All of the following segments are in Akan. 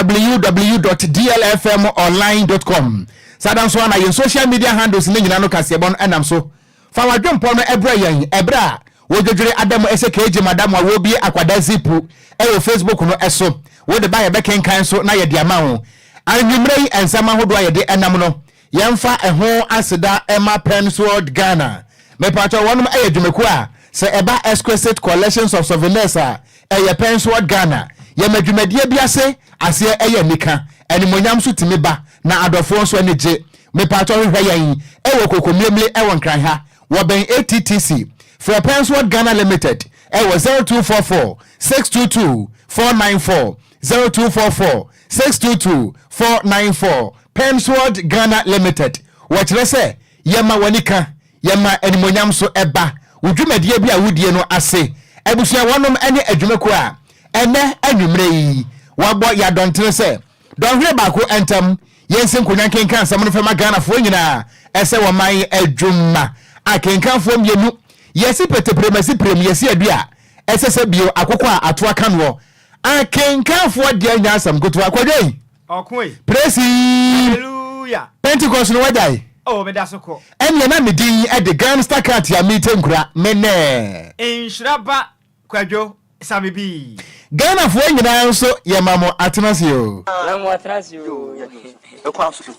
www.dlfmonline.com. Saa da nso ara na yɛn social media handles no nyinaa no kaseɛbɔ no nam so. Fa w'adwempɔ no brɛ yɛn ɛberɛ a wodwedwere ada mu sɛ KG Madam a wɔrebue akwadaa zipu wɔ Facebook no so. Wode ba a yɛbɛkenkan so na yɛde ama wo. Anwummerɛ yi nsɛm ahodoɔ a yɛde nam no, yɛmfa ɛho aseda ma Pensword Ghana. Mepakyɛw, wɔnom yɛ dwumakuo a sɛ ɛba exquisite collections of souvenirs a, ɛyɛ Pensword Ghana. Yɛma dwumadie bi ase aseɛ yɛ anika, animuonyam nso tumi ba, na adɔfoɔ nso ani gye. Mepakyɛw hwehwɛ yɛn wɔ Kokomlemle wɔ Nkran ha, wɔbɛn ATTC. Frɛ Pensword Ghana Limited wɔ 0244 622 494, 0244 622 494. Pensword Ghana Limited, wɔkyerɛ sɛ yɛma w'ani ka, yɛma animuonyam nso ba wo dwumadie bi a wodie no ase. Abusua wɔnom ne adwumakuo a ɛnnɛ anwummerɛ yi wɔabɔ yɛn adɔntene sɛ dɔnhwere baako ntam yɛnsi nkonwa nkenkan nsɛm no fɛma Ghanafoɔ nyinaa ɛsɛ wɔman adwuma akenkanfoɔ mmienu yɛsi peteprem asi prem yɛsi adua ɛsɛ sɛ bio akokɔ a ato aka noɔ akenkanfoɔ deɛ nyɛ asɛm ketewa kwadwo yi Ɔko e. Praise Hallelujah. Pentecost no wagyae? Oh, meda so kɔ. Ɛneɛ na me din de Gangsta Cat a mete nkura me nɛ. Nhyira ba Kwadwo Same bi. Ghanafoɔ nyinaa nso yɛma mo atena ase oo. Yɛma mo atena ase oo. Ɛkwan so.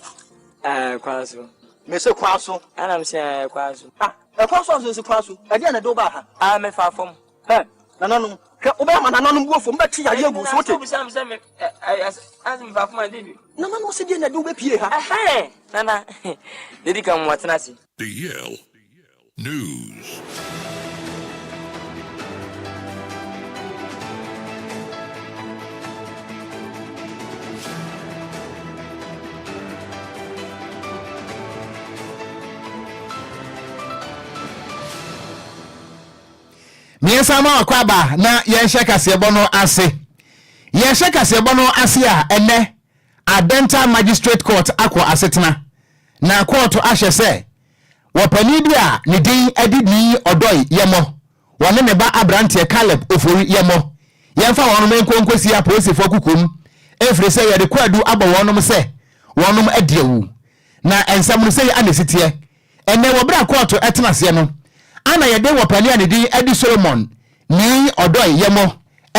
Ah, ɛkwan so. Mese kwan so. Ɛna mese ɛkwan so. Ah, ɛkwan so anso nsi kwan so. Ɛdeɛn na ɛde wo baa ha? Ah, mefa fam. Hɛ, nananom, hwɛ, wobɛyɛ ama nananom bo afu, wɔbɛtwe yareɛ agu wo so, wote? Wobisa me sɛ me, ɛ, ɛ, asɛ mefa fam a, David. Nananom se deɛn na ɛde wo bɛpie ha? Ɛhɛn, nana, dedi kan mo atena ase. DL News. Mmiɛnsa ma wakɔ aba na yɛnhyɛ kaseɛbɔ no ase. Yɛhyɛ kaseɛbɔ no ase a, ɛnnɛ Adenta Magistrate Court akɔ asetena na kɔɔto ahyɛ sɛ wɔpanin bi a ne din de Nii Ɔdɔi Yɛmmɔ, wɔne ne ba aberanteɛ Caleb Ofori Yɛmmɔ, yɛmfa wɔnom nkɔ nkɔsi apolisifoɔ kokoam ɛfiri sɛ yɛde kwaadu abɔ wɔnom sɛ wɔnom adi awu. Na nsɛm no sei na ɛsi teɛ. Ɛnnɛ, wɔ berɛ a kɔɔto tena aseɛ no, ana yɛde wɔ panin a ne din de Solomon Nii Ɔdɔe Yɛmɔ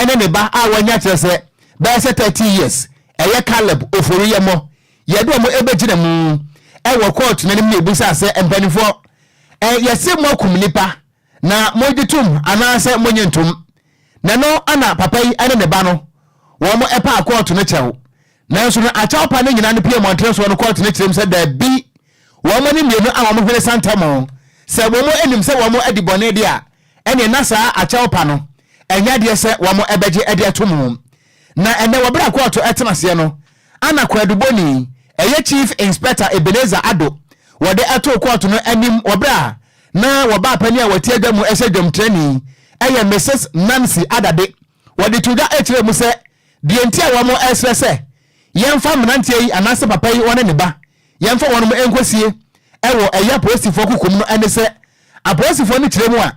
ne ne ba a wanya kyerɛ sɛ bɛyɛ sɛ 30 years, ɛyɛ Caleb Ofori Yɛmɔ, yɛde wɔn bɛgyina mu wɔ kɔɔto no anim na yɛbisaa sɛ, Mpanimfoɔ, yɛse moakum nnipa, na mogye tom anaasɛ monnye ntom? Na ɛno ana papa yi ne ne ba no wɔn paa kɔɔto no kyɛw. Nanso no akyɛwpa no nyinaa no pue mmɔntene soɔ no kɔɔto no kyerɛ mu sɛ dabi, wɔn ne mmienu a wɔn hwene santam sɛ wɔn nim sɛ wɔn adi bɔne deɛ a, ɛneɛ na saa akyɛwpa no ɛnyɛ adeɛ sɛ wɔn bɛgye de ato mu. Na ɛnɛ wɔ berɛ a kɔɔto tena aseɛ no, ana kwaadubɔni, ɛyɛ Chief Inspector Ebenezer Addo, wɔde too kɔɔto no anim wɔ berɛ a na wɔbaa panin a wɔte adwa mu sɛ dwamtirani, ɛyɛ Mrs Nancy Adade, wɔde too dwa kyerɛɛ mu sɛ deɛ nti a wɔresrɛ sɛ yɛmfa mmeranteɛ yi anaasɛ papa yi ɔne ne ba yɛmfa wɔnom nkɔsie wɔ ɛyɛ apolisifoɔ kokom no ne sɛ apolisifoɔ no kyerɛ mu a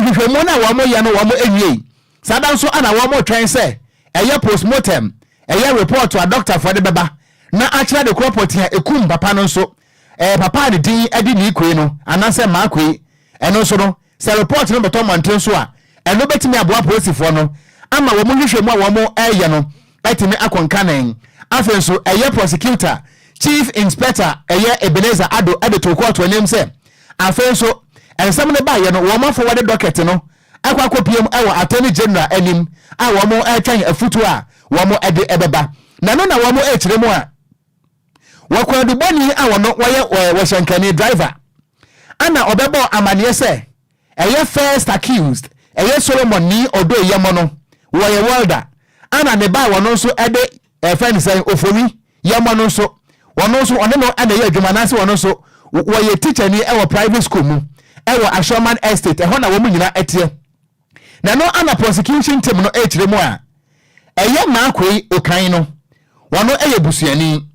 nhwehwɛmu no a wɔyɛ no wɔn nwiei. Saa da nso na wɔretwɛn sɛ ɛyɛ postmortem, ɛyɛ report a dɔktafoɔ de bɛba na akyerɛ ade korɔ pɔtee a ɛkum papa no nso, ɛyɛ papa a ne din de Nii Kwei no anaasɛ Maa Kwei, ɛno nso no sɛ report no bɛtɔ mmɔnten so a, ɛno bɛtumi aboa apolisifoɔ no ama wɔn nhwehwɛmu a wɔreyɛ no atumi akɔ nkanen. Afei nso ɛyɛ Prosecutor, Chief Inspector ɛyɛ Ebenezer Addo de too kɔɔto anim sɛ afei nso nsɛm no baeɛ no wɔn afɔwɔde dɔkɛte no akɔ akɔpiem wɔ Attorney General anim a wɔretwɛn afutuo a wɔde bɛba. Na ɛno na wɔrekyerɛ mu a Wɔ kwaadubɔni a ɔno wɔyɛ wɔhyɛnkani, driver, ana ɔbɛbɔɔ amaneɛ sɛ ɛyɛ first accused ɛyɛ Solomon Nii Odoi Yɛmɔ no wɔyɛ welder ana ne ba a wɔno nso ɛde ɛfɛ ne sɛn Ofori Yɛmɔ no nso wɔno nso ɔne no ɛna ɛyɛ adwuma anaasɛ wɔno nso wɔyɛ teacher ni ɛwɔ private school mu ɛwɔ Ashoman Estate ɛhɔ na wɔn nyina ɛteɛ. Na ɛno ana prosecution team no rekyerɛ mu a ɛyɛ Markwei Okan no, wɔno yɛ busuani.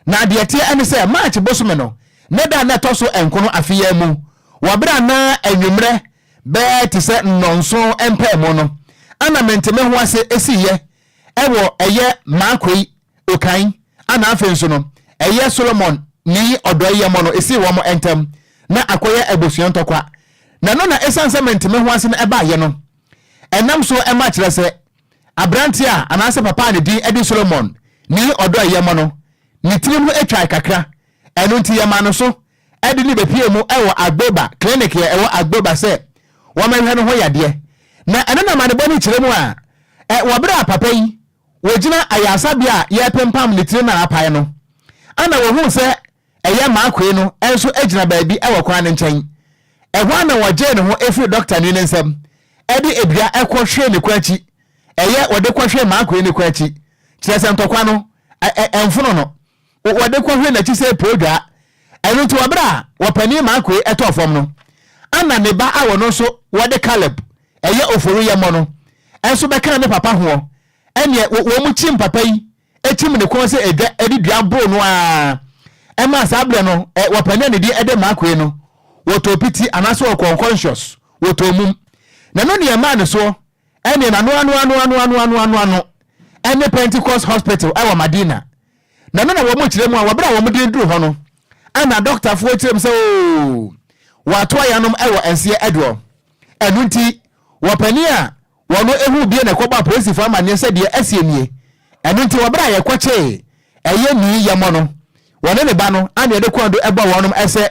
Na deɛ ɛteɛ ɛne sɛ March bosome no ne da a na ɛtɔ so nkono afe yi ara mu wɔ berɛ a na anwummerɛ bɛyɛ te sɛ nnɔnson mpaemu no ana mentemehoase siiɛ ɛwɔ ɛyɛ Markwei. Okan, ana afei nso no ɛyɛ Solomon ne Ɔdɔyɛmɔ no esii wɔn ntam na akɔyɛ abusua ntɔkwa. Na ɛno na esiane sɛ mente me ho ase no ɛbaeɛ no, ɛnam so ma kyerɛ sɛ aberanteɛ a anaasɛ papa a ne din de Solomon ne Ɔdɔyɛmɔ no, ne tirim ho twae kakra. Ɛno nti yɛmaa no so de no bɛpuee mu wɔ Agboba, clinic a ɛwɔ Agboba sɛ wɔmmɛhwɛ no ho yadeɛ. Na ɛno na amanebɔ no kyerɛ mu a, wɔ berɛ a papa yi wɔgyina ayaresabea a yɛrepempam ne tiri no a apae no, ɛna wɔhuu sɛ ɛyɛ Markwei no nso gyina baabi wɔ kwan no nkyɛn. Ɛhɔ ara na wɔgyee ne ho firii dɔktani no nsam de dua kɔhwee ne kɔn akyi. Ɛyɛ wɔde kɔhwee Markwei no kɔn akyi, kyerɛ sɛ ntɔkwa no, ɛmfono no. Wɔde kɔhwee n'akyi sɛ podwaa. Ɛno nti wɔ berɛ a wɔpanin Markwei tɔɔ fam no, ɛna ne ba a ɔno nso wɔde Caleb, ɛyɛ Oforiyɛmmɔ no, nso bɛkaa ne papa hoɔ. Ɛnneɛ wɔn kyim papa yi kyim ne kɔn sɛ edwa de dua boro no ara ɛmaa saa berɛ no wɔpanin a ne din de Markwei no wɔtɔɔ piti anaasɛ wɔkɔɔ unconscious, wɔtɔɔ mum. Na ɛno ne ɛmaa ne soɔ ɛnneɛ n'ano ano ano ano ano ano ano ano ɛne Pentecost Hospital ɛwɔ Madina. Na ɛno na wɔn kyerɛ mu a wɔ berɛ a wɔn de duru hɔ no ɛna dɔktafoɔ kyerɛ mu sɛ oo wɔato ayanom ɛwɔ nseɛ ɛdoɔ. Ɛno nti wɔpanin a Wɔn ehuu bie na ɛkɔbɔ apolisifoɔ amaneɛ sɛ deɛ asie nie. Ɛno nti wɔ berɛ a yɛkɔkyee ɛyɛ Nii Yɛmɔ no, wɔne ne ba no ana yɛde kɔn do bɔ wɔnom sɛ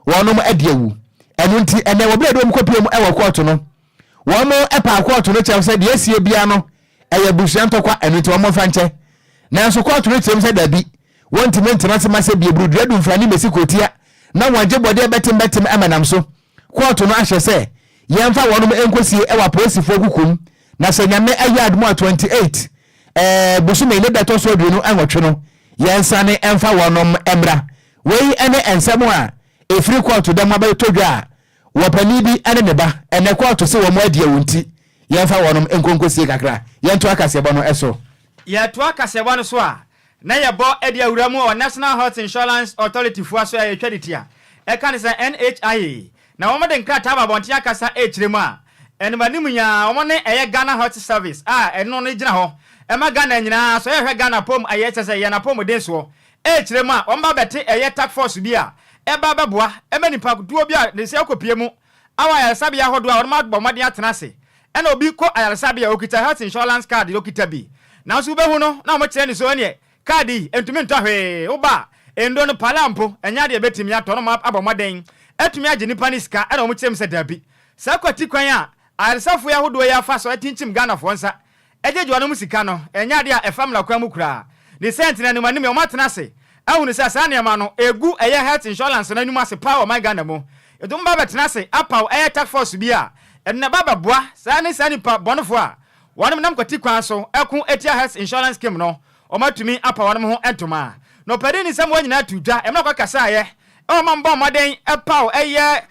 wɔnom adi awu. Ɛno nti ɛnɛ wɔ berɛ a yɛde wɔn kɔpie mu wɔ kɔɔto no, wɔn paa kɔɔto no kyɛw sɛ deɛ asie biara no ɛyɛ abusua ntɔkwa, ɛno nti wɔn mfa nkyɛ. Nanso kɔɔto no kyerɛ mu sɛ dabi, wɔntumi ntena ase ma sɛ bie burudua dumfrane mmɛsi kurotia na wɔn agye bɔdeɛ bɛtem bɛtem ɛma nam so. Kɔɔto no ahyɛ sɛ yɛmfa wɔnom nkɔsie wɔ apolisifoɔ kukom na sɛ Nyame ayɛ adom a 28 eh, bosome ne da ɛtɔ so 28 no yɛnsane mfa wɔnom mmra. Wei ne nsɛm a ɛfiri kɔɔto da mu abɛtɔ dwa a wɔpanin bi ne ne ba ɛnɛ kɔɔto se wɔn adi awu nti yɛmfa wɔnom nkɔ nkɔsie kakra. Yɛntoa kaseɛbɔ no so. Yɛtoa kaseɛbɔ no so a, na yɛbɔ de awura mu wɔ National Health Insurance Authority foɔ so a yɛtwa de ti a ɛka ne sɛ NHIA na wɔn de nkrataa aba abɔnten akasa rekyerɛ mu a ɛnom anim yi ara wɔn ne ɛyɛ Ghana Health Service a ɛno no gyina hɔ ɛma Ghana nyinaa so ɛhwɛ Ghana apom ayɛ kyerɛ sɛ yɛn apɔmuden soɔ rekyerɛ mu a wɔn ba bɛte ɛyɛ task force bi a ɛba bɛboa ɛma nipa doɔ bi a ne sɛ ɔkɔpie mu awɔ ayaresabea ahodoɔ a wɔn abɔ mmɔden atena ase Ɛna obi kɔ ayaresabea a, okita health insurance card deɛ okita bi. Nanso wobɛhu no na wɔkyerɛ no so ɛneɛ card yi ntumi ntɔ hwee, woba a nnuro no pala mpo ɛnyɛ adeɛ a ɛbɛtumi atɔ na wɔabɔ mmɔden atumi agye nipa no sika ɛna wɔkyerɛ mu sɛ dabi. Saa kwati kwan a ayaresafoɔ yi ahodoɔ yi afa so atinkyim Ghanafoɔ nsa gyegye wɔnom sika no, ɛnyɛ adeɛ a ɛfa mmara kwan mu koraa. Ne saa nti no anim anim yi wɔatena ase ahunu sɛ saa nneɛma no ɛgu ɛyɛ health insurance no anim ase paa wɔ ɔman Ghana mu. Nti wɔba abɛtena ase apaw ɛyɛ task force bi a ɛno na ɛba abɛboa saa ne saa nnipa bɔnefoɔ a wɔnom nam kwati kwan so ɛko tia health insurance scheme no wɔatumi apa wɔnom ho ntoma. Na ɔpanin nsɛm wɔ nyinaa to dwa mmerɛ ɔkɔkasaeɛ ɛwɔ ma wɔbɔɔ mmɔden paw ɛyɛ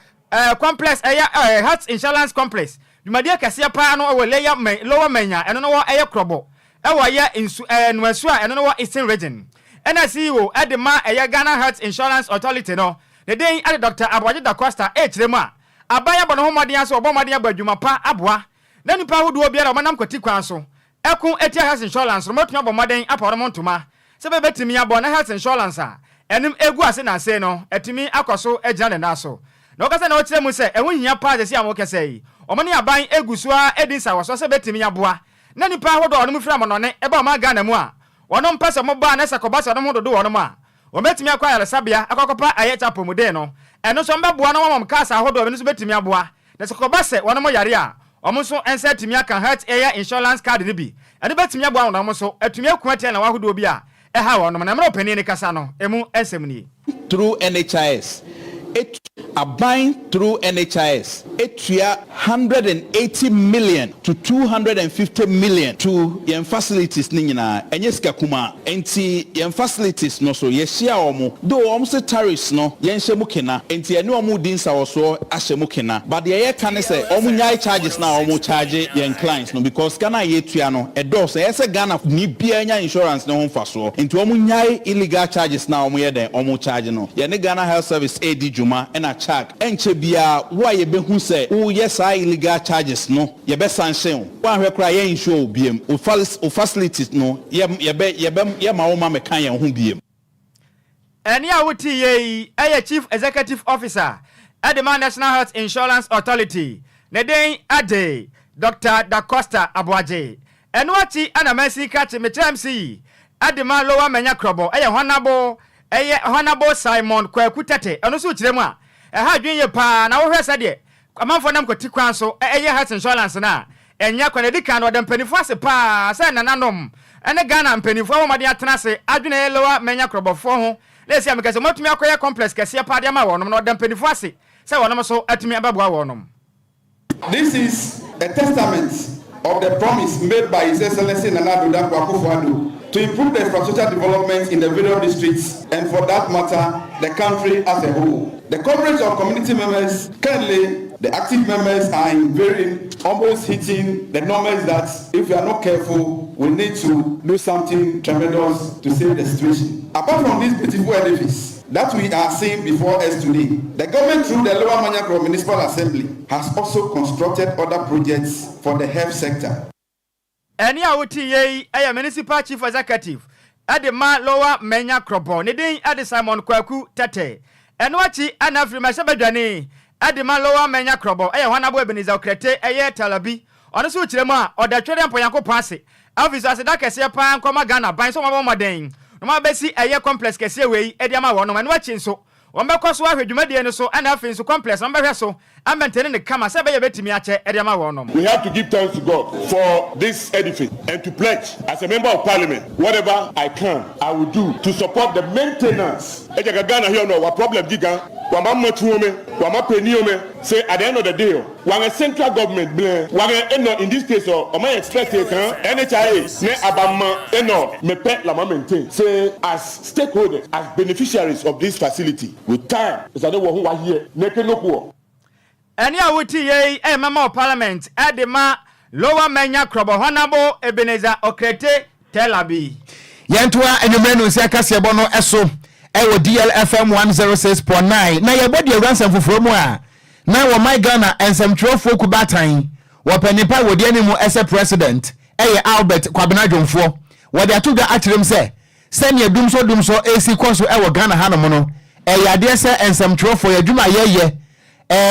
Complex ɛyɛ Health Insurance Complex dwumadie kɛseɛ paa no wɔ Leia Lower Manya ɛno no wɔ ɛyɛ Krɔbɔ ɛwɔ ɛyɛ nsu Nuasu a ɛno no wɔ Eastern Region. Ɛna CEO ɛde ma ɛyɛ Ghana Health Insurance Authority no ne din ɛde Doctor Aboagye Da Costa ɛrekyerɛ mu a aban abɔ ne ho mmɔden ara sɛ wɔbɔ mmɔden abɔ adwuma pa aboa na nnipa ahodoɔ biara a wɔnam kwati kwan so Ɛko tia health insurance no, wɔatumi abɔ mmɔden apa wɔn ntoma sɛ bɛbɛtumi abɔ na health insurance a ɛnom egu ase nnansa yi no atumi akɔ so agyina ne nan so. Na wɔkasa na wɔkyerɛ mu sɛ ɛho hia paa seesei a wɔkasa yi, wɔn ne aban gu so ara redi nsawɔsoɔ sɛ bɛtumi aboa na nnipa ahodoɔ a wɔnom firi amannɔne ba ɔman Ghana mu a wɔnom mpɛ sɛ wɔba na sɛ kɔba sɛ wɔnom ho dodo wɔnom a wɔbɛtumi akɔ ayaresabea akɔ akɔpa ayɛ apɔmuden no, ɛno nso wɔbɛboa na wɔama wɔn cars ahodoɔ a ɛno nso bɛtumi aboa. Na sɛ ɛkɔba sɛ wɔnom yare a, wɔn nso nsa atumi aka Health Air Insurance Card no bi. Ɛno bɛtumi aboa wɔn na wɔn nso atumi ako atia nnawa ahodoɔ bi a ɛhaw wɔnom. Na mmerɛ ɔpanin no kasa no, ɛmu nsɛm nie. Through NHIS, etu aban through NHIS etua 180 million to 250 million to yɛn facilities no nyinaa, ɛnyɛ sika kumaa. Nti yɛn facilities no so yɛhyia wɔn, though wɔn se tariffs no yɛnhyɛ mu kena, nti yɛne wɔn redi nsawɔsoɔ ahyɛ mu kena, but deɛ yɛka ne sɛ wɔn nnyae charges no a wɔn charge yɛn clients no because sika no a yɛtua no ɛdɔɔso, ɛyɛ sɛ Ghana ni biara nya insurance no ho mfasoɔ, nti wɔn nnyae illegal charges no a wɔn yɛ dɛn wɔn charge no. Yɛne Ghana Health Service redi dwuma ɛna. charge. Ɛnkyɛ biara wo a yɛbɛhu sɛ woyɛ saa illegal charges no yɛbɛ sanction wo. Woanhwɛ koraa yɛn insure wo biom. Wo wo facilities no yɛ yɛbɛ yɛbɛ yɛma wo ma mɛka yɛn ho biom. Ɛnne a woteeɛ yi yɛ Chief Executive Officer de ma National Health Insurance Authority, ne din de Doctor Da Costa Aboagye. Ɛno akyi na mansin krakye mekyerɛ MC yi de ma Lower Manya Krɔbɔ yɛ Honourable ɛyɛ Honourable Simon Kwaku Tete. Ɔno nso kyerɛ mu a, ɛha adwene yie pa ara na wohwɛ sɛdeɛ amanfoɔ nam kwati kwan so yɛ health insurance no a, ɛnyɛ kwan. Ɛdi kan no, ɔda mpanimfoɔ ase pa ara sɛ nananom ne Ghana mpanimfoɔ abɔ mmɔden atena ase adwene Lower Manya Krɔbɔfoɔ ho na ɛsi a meka sɛ wɔatumi akɔyɛ complex kɛseɛ pa ara de ama wɔnom na ɔda mpanimfoɔ ase sɛ wɔnom nso atumi abɛboa wɔnom. This is a testament of the promise made by His Excellency Nana Addo Dankwa Akufo-Addo to improve the infrastructure development in the various districts and for that matter, the country as a whole. The coverage of community members currently, the active members are in varying, almost hitting the numbers that if we are not careful, we need to do something tremendous to save the situation. Apart from this beautiful edifice that we are seeing before us today, the government through the Lower Manyakro Municipal Assembly has also constructed other projects for the health sector. Ɛnne a wote yei yɛ Municipal Chief Executive de ma Lower Manya Krɔbɔ. Ne din de Simon Kwaku Tetteh. Ɛno akyi na afiri mmarahyɛbadwani de ma Lower Manya Krɔbɔ yɛ Honourable Ebenezer Okrete yɛ Talabi. Ɔno nso kyerɛ mu a, ɔda Twedeɛ Mpo Nyankopɔn ase. Afei nso aseda kɛseɛ pa ara nkɔma Ghana aban sɛ wɔabɔ mmɔden na wɔabɛsi ɛyɛ complex kɛseɛ wei de ama wɔnom. Ɛno akyi nso, Wɔbɛkɔ so ahwɛ dwumadie no so ɛna afei nso complex no wɔbɛhwɛ so amɛntene no kama sɛ ɛbɛyɛ ɛbɛtumi akyɛ de ama wɔnom. We have to give thanks to God for this edifice and to pledge as a member of parliament whatever I can I will do to support the maintenance. Eja ka Ghana here no wa problem gigan wa ma ma tuo me wa ma pe ni ome say at the end of the day o wa nge central government blɛ wa nge enɔ in this case o ma expect kan NHIA ne aba ma enɔ me pɛ la ma maintain say as Stakeholders as beneficiaries of this facility with time ɛsane wɔ ho wahiɛ na ɛkɛ no koɔ. Ɛnne a wote yei yɛ Member of Parliament de ma Lower Manya Krobo Honourable Ebenezer Okrete Terlabi. Yɛntoa anwummerɛ no nsia kaseɛbɔ no so wɔ DLFM 106.9 na yɛbɔ deɛ awura nsɛm foforɔ mu a na wɔ my Ghana nsɛmtwerɛfoɔ kubaatan wɔ panin pa a wɔdi anim sɛ president yɛ Albert Kwabena Dwomfoɔ wɔde ato dwa akyerɛ mu sɛ Sɛnea dumsɔdumsɔ resi kɔ so wɔ Ghana hanom no, ɛyɛ adeɛ sɛ nsɛmtwerɛfoɔ, yɛn adwuma a yɛyɛ,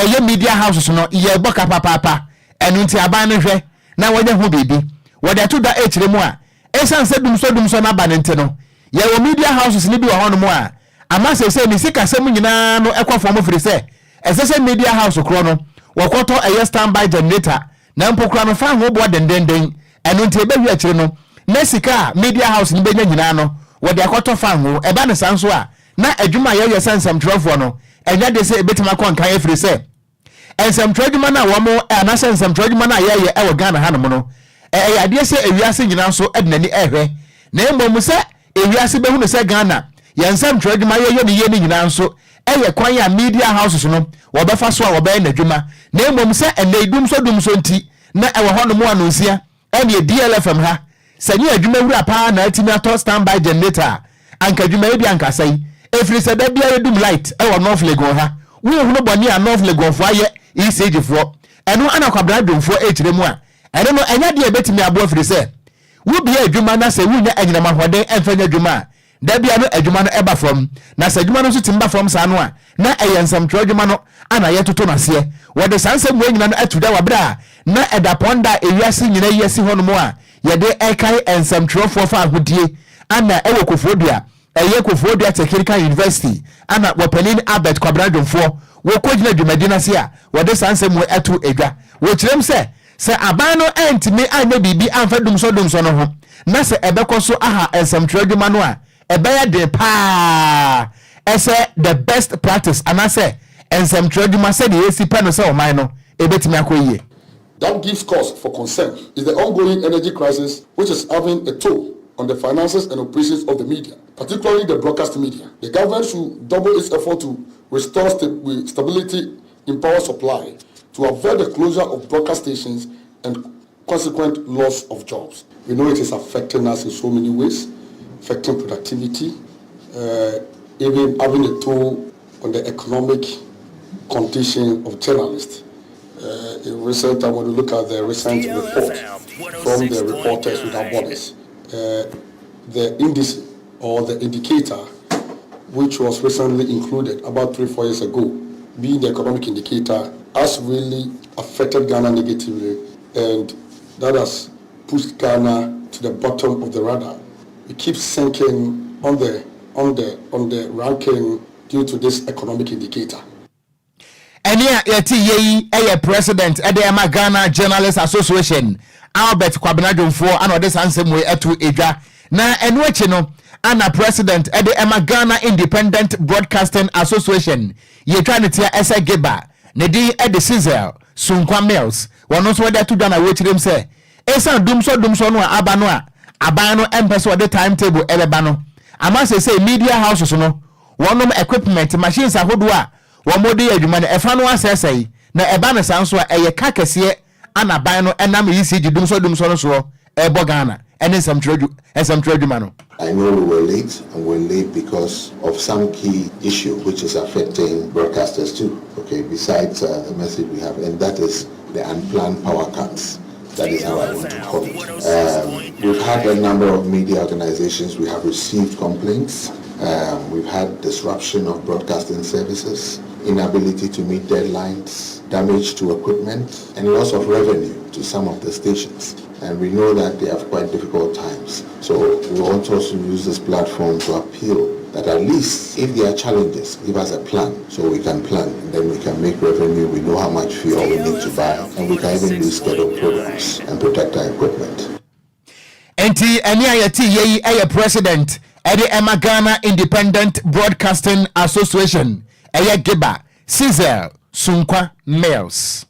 yɛ media houses no, yɛbɔ ka papaapa. Ɛno nti aban no nhwɛ na wɔnyɛ ho biribi. Wɔde ato dwa rekyerɛ mu a, ɛsiane sɛ dumsɔdumsɔ no aba no nti no, yɛwɔ media houses no bi wɔ hɔnom a, ama seesei ne sikasɛm nyinaa no kɔ fam ɛfiri sɛ ɛsɛ sɛ media house korɔ no wɔkɔtɔ ɛyɛ standby generator Na mpo koraa no fa ho boɔ dendenden. Ɛno nti ɛbɛwie akyire no, na sika a media house no bɛnya nyinaa no, wɔde akɔtɔ fango. Ɛba no saa nso a, na adwuma a yɛyɛ sɛ nsɛmtwerɛfoɔ no, ɛnyɛ adeɛ sɛ ɛbɛtumi akɔ nkan ɛfiri sɛ nsɛmtwerɛ adwuma no a wɔn anaasɛ nsɛmtwerɛ adwuma no a yɛyɛ wɔ Ghana hanom no, ɛyɛ adeɛ sɛ ewiase nyinaa nso de n'ani ɛrehwɛ. Na mmom sɛ ewiase bɛhunu sɛ Ghana yɛn nsɛmtwerɛ adwuma yɛyɛ no yie no nyinaa nso yɛ kwan a media houses no wɔbɛfa so a wɔbɛyɛ n'adwuma na mmom sɛ ɛnnɛ yi dumsɔ-dumsɔ nti na ɛwɔ hɔnom a nonsia ɛneɛ DLFM ha sɛ nyɛ adwuma wura paa na atumi atɔ standby generator a anka adwuma yi bi anka asɛe ɛfiri sɛ da biara yɛdum light ɛwɔ North Legon ha wonhunu bɔne a North Legonfoɔ ayɛ ECG foɔ ɛno ana Kwabena Dwomfoɔ ɛrekyerɛ mu a ɛno no ɛnyɛ adeɛ a ɛbɛtumi aboa firi sɛ wobie adwuma na sɛ wonnya anyinam ahoɔden ɛmfa nyɛ adwuma a Da biara no adwuma no ba fam, na sɛ adwuma no nso tumi ba fam saa no a, na ɛyɛ nsɛmtwerɛ adwuma no a na yɛretoto no aseɛ. Wɔde saa nsɛm wei nyina no ato dwa wɔ berɛ a na ɛdapɔn da a ewiase nyina yi asi hɔnom a yɛde rekae nsɛmtwerɛfoɔ fa ahodie ana ɛwɔ Kofoɔdua, ɛyɛ Kofoɔdua Technical University ana wɔ panin Albert Kwabena Dwomfoɔ wɔkɔgyina dwumadi no ase a wɔde saa nsɛm wei ato dwa. Wɔkyerɛm sɛ Sɛ aban no antumi anyɛ biribi amfa dumsɔdumsɔ no ho na sɛ ɛbɛkɔ so aha nsɛmtwerɛ adwuma no a, ɛbɛyɛ den pa ara sɛ the best practice anaasɛ nsɛmtwerɛ adwuma sɛdeɛ yɛsi pɛ no sɛ ɔman no, ɛbɛtumi akɔ yie. That gives cause for concern is the ongoing energy crisis which is having a toll on the finances and operations of the media, particularly the broadcast media. The government should double its effort to restore stability in power supply to avoid the closure of broadcast stations and consequent loss of jobs. We know it is affecting us in so many ways, affecting productivity, uh, even having a toll on the economic condition of journalists. In recent time, when you look at the recent report from the Reporters Without Borders, the indice or the indicator, which was recently included about 3, 4 years ago, being the economic indicator, has really affected Ghana negatively, and that has pushed Ghana to the bottom of the radar. We keep sinking on the ranking due to this economic indicator. Ɛne a yɛte yie yi yɛ president ɛde ɛma Ghana Journalist Association, Albert Kwabena Dwomfoɔ, ana ɔde saa nsɛm wei ɛto edwa. Na ɛno akyi no, ana president ɛde ɛma Ghana Independent Broadcasting Association, yɛtwa ne tia ɛsɛ GIBA, ne din ɛde Caesar Sunkwa Mills, wɔn nso wɔde ato dwa na wɔakyerɛ mu sɛ ɛsan dumsɔ dumsɔ no a aba no a aban no ɛmpɛ sɛ wɔde time table ɛbɛba no ama sɛ media houses no wɔnom equipment, machines ahodoɔ a wɔn de yɛ adwuma no, ɛfa no asɛesɛe. Na ɛba no saa nso a, ɛyɛ ka kɛseɛ ana aban no ɛnam ECG dumsɔ dumsɔ no soɔ ɛbɔ Ghana ɛne nsɛmtwerɛ adwuma no. I know we were late, and we're late because of some key issue which is affecting broadcasters too, okay, besides the message we have, and that is the unplanned power cuts. That is how I want to call it. We've had a number of media organizations, we have received complaints. We've had disruption of broadcasting services, inability to meet deadlines, damage to equipment, and loss of revenue to some of the stations. And we know that they have quite difficult times. So we want also to use this platform to appeal that at least if there are challenges, give us a plan so we can plan and then we can make revenue. We know how much fuel we need to buy and we can even do scheduled programs and protect our equipment. Enti ɛne a yɛte yɛ yi ɛyɛ president ɛde ɛma Ghana Independent Broadcasting Association, ɛyɛ GIBA, Caesar Sunkwa Mills.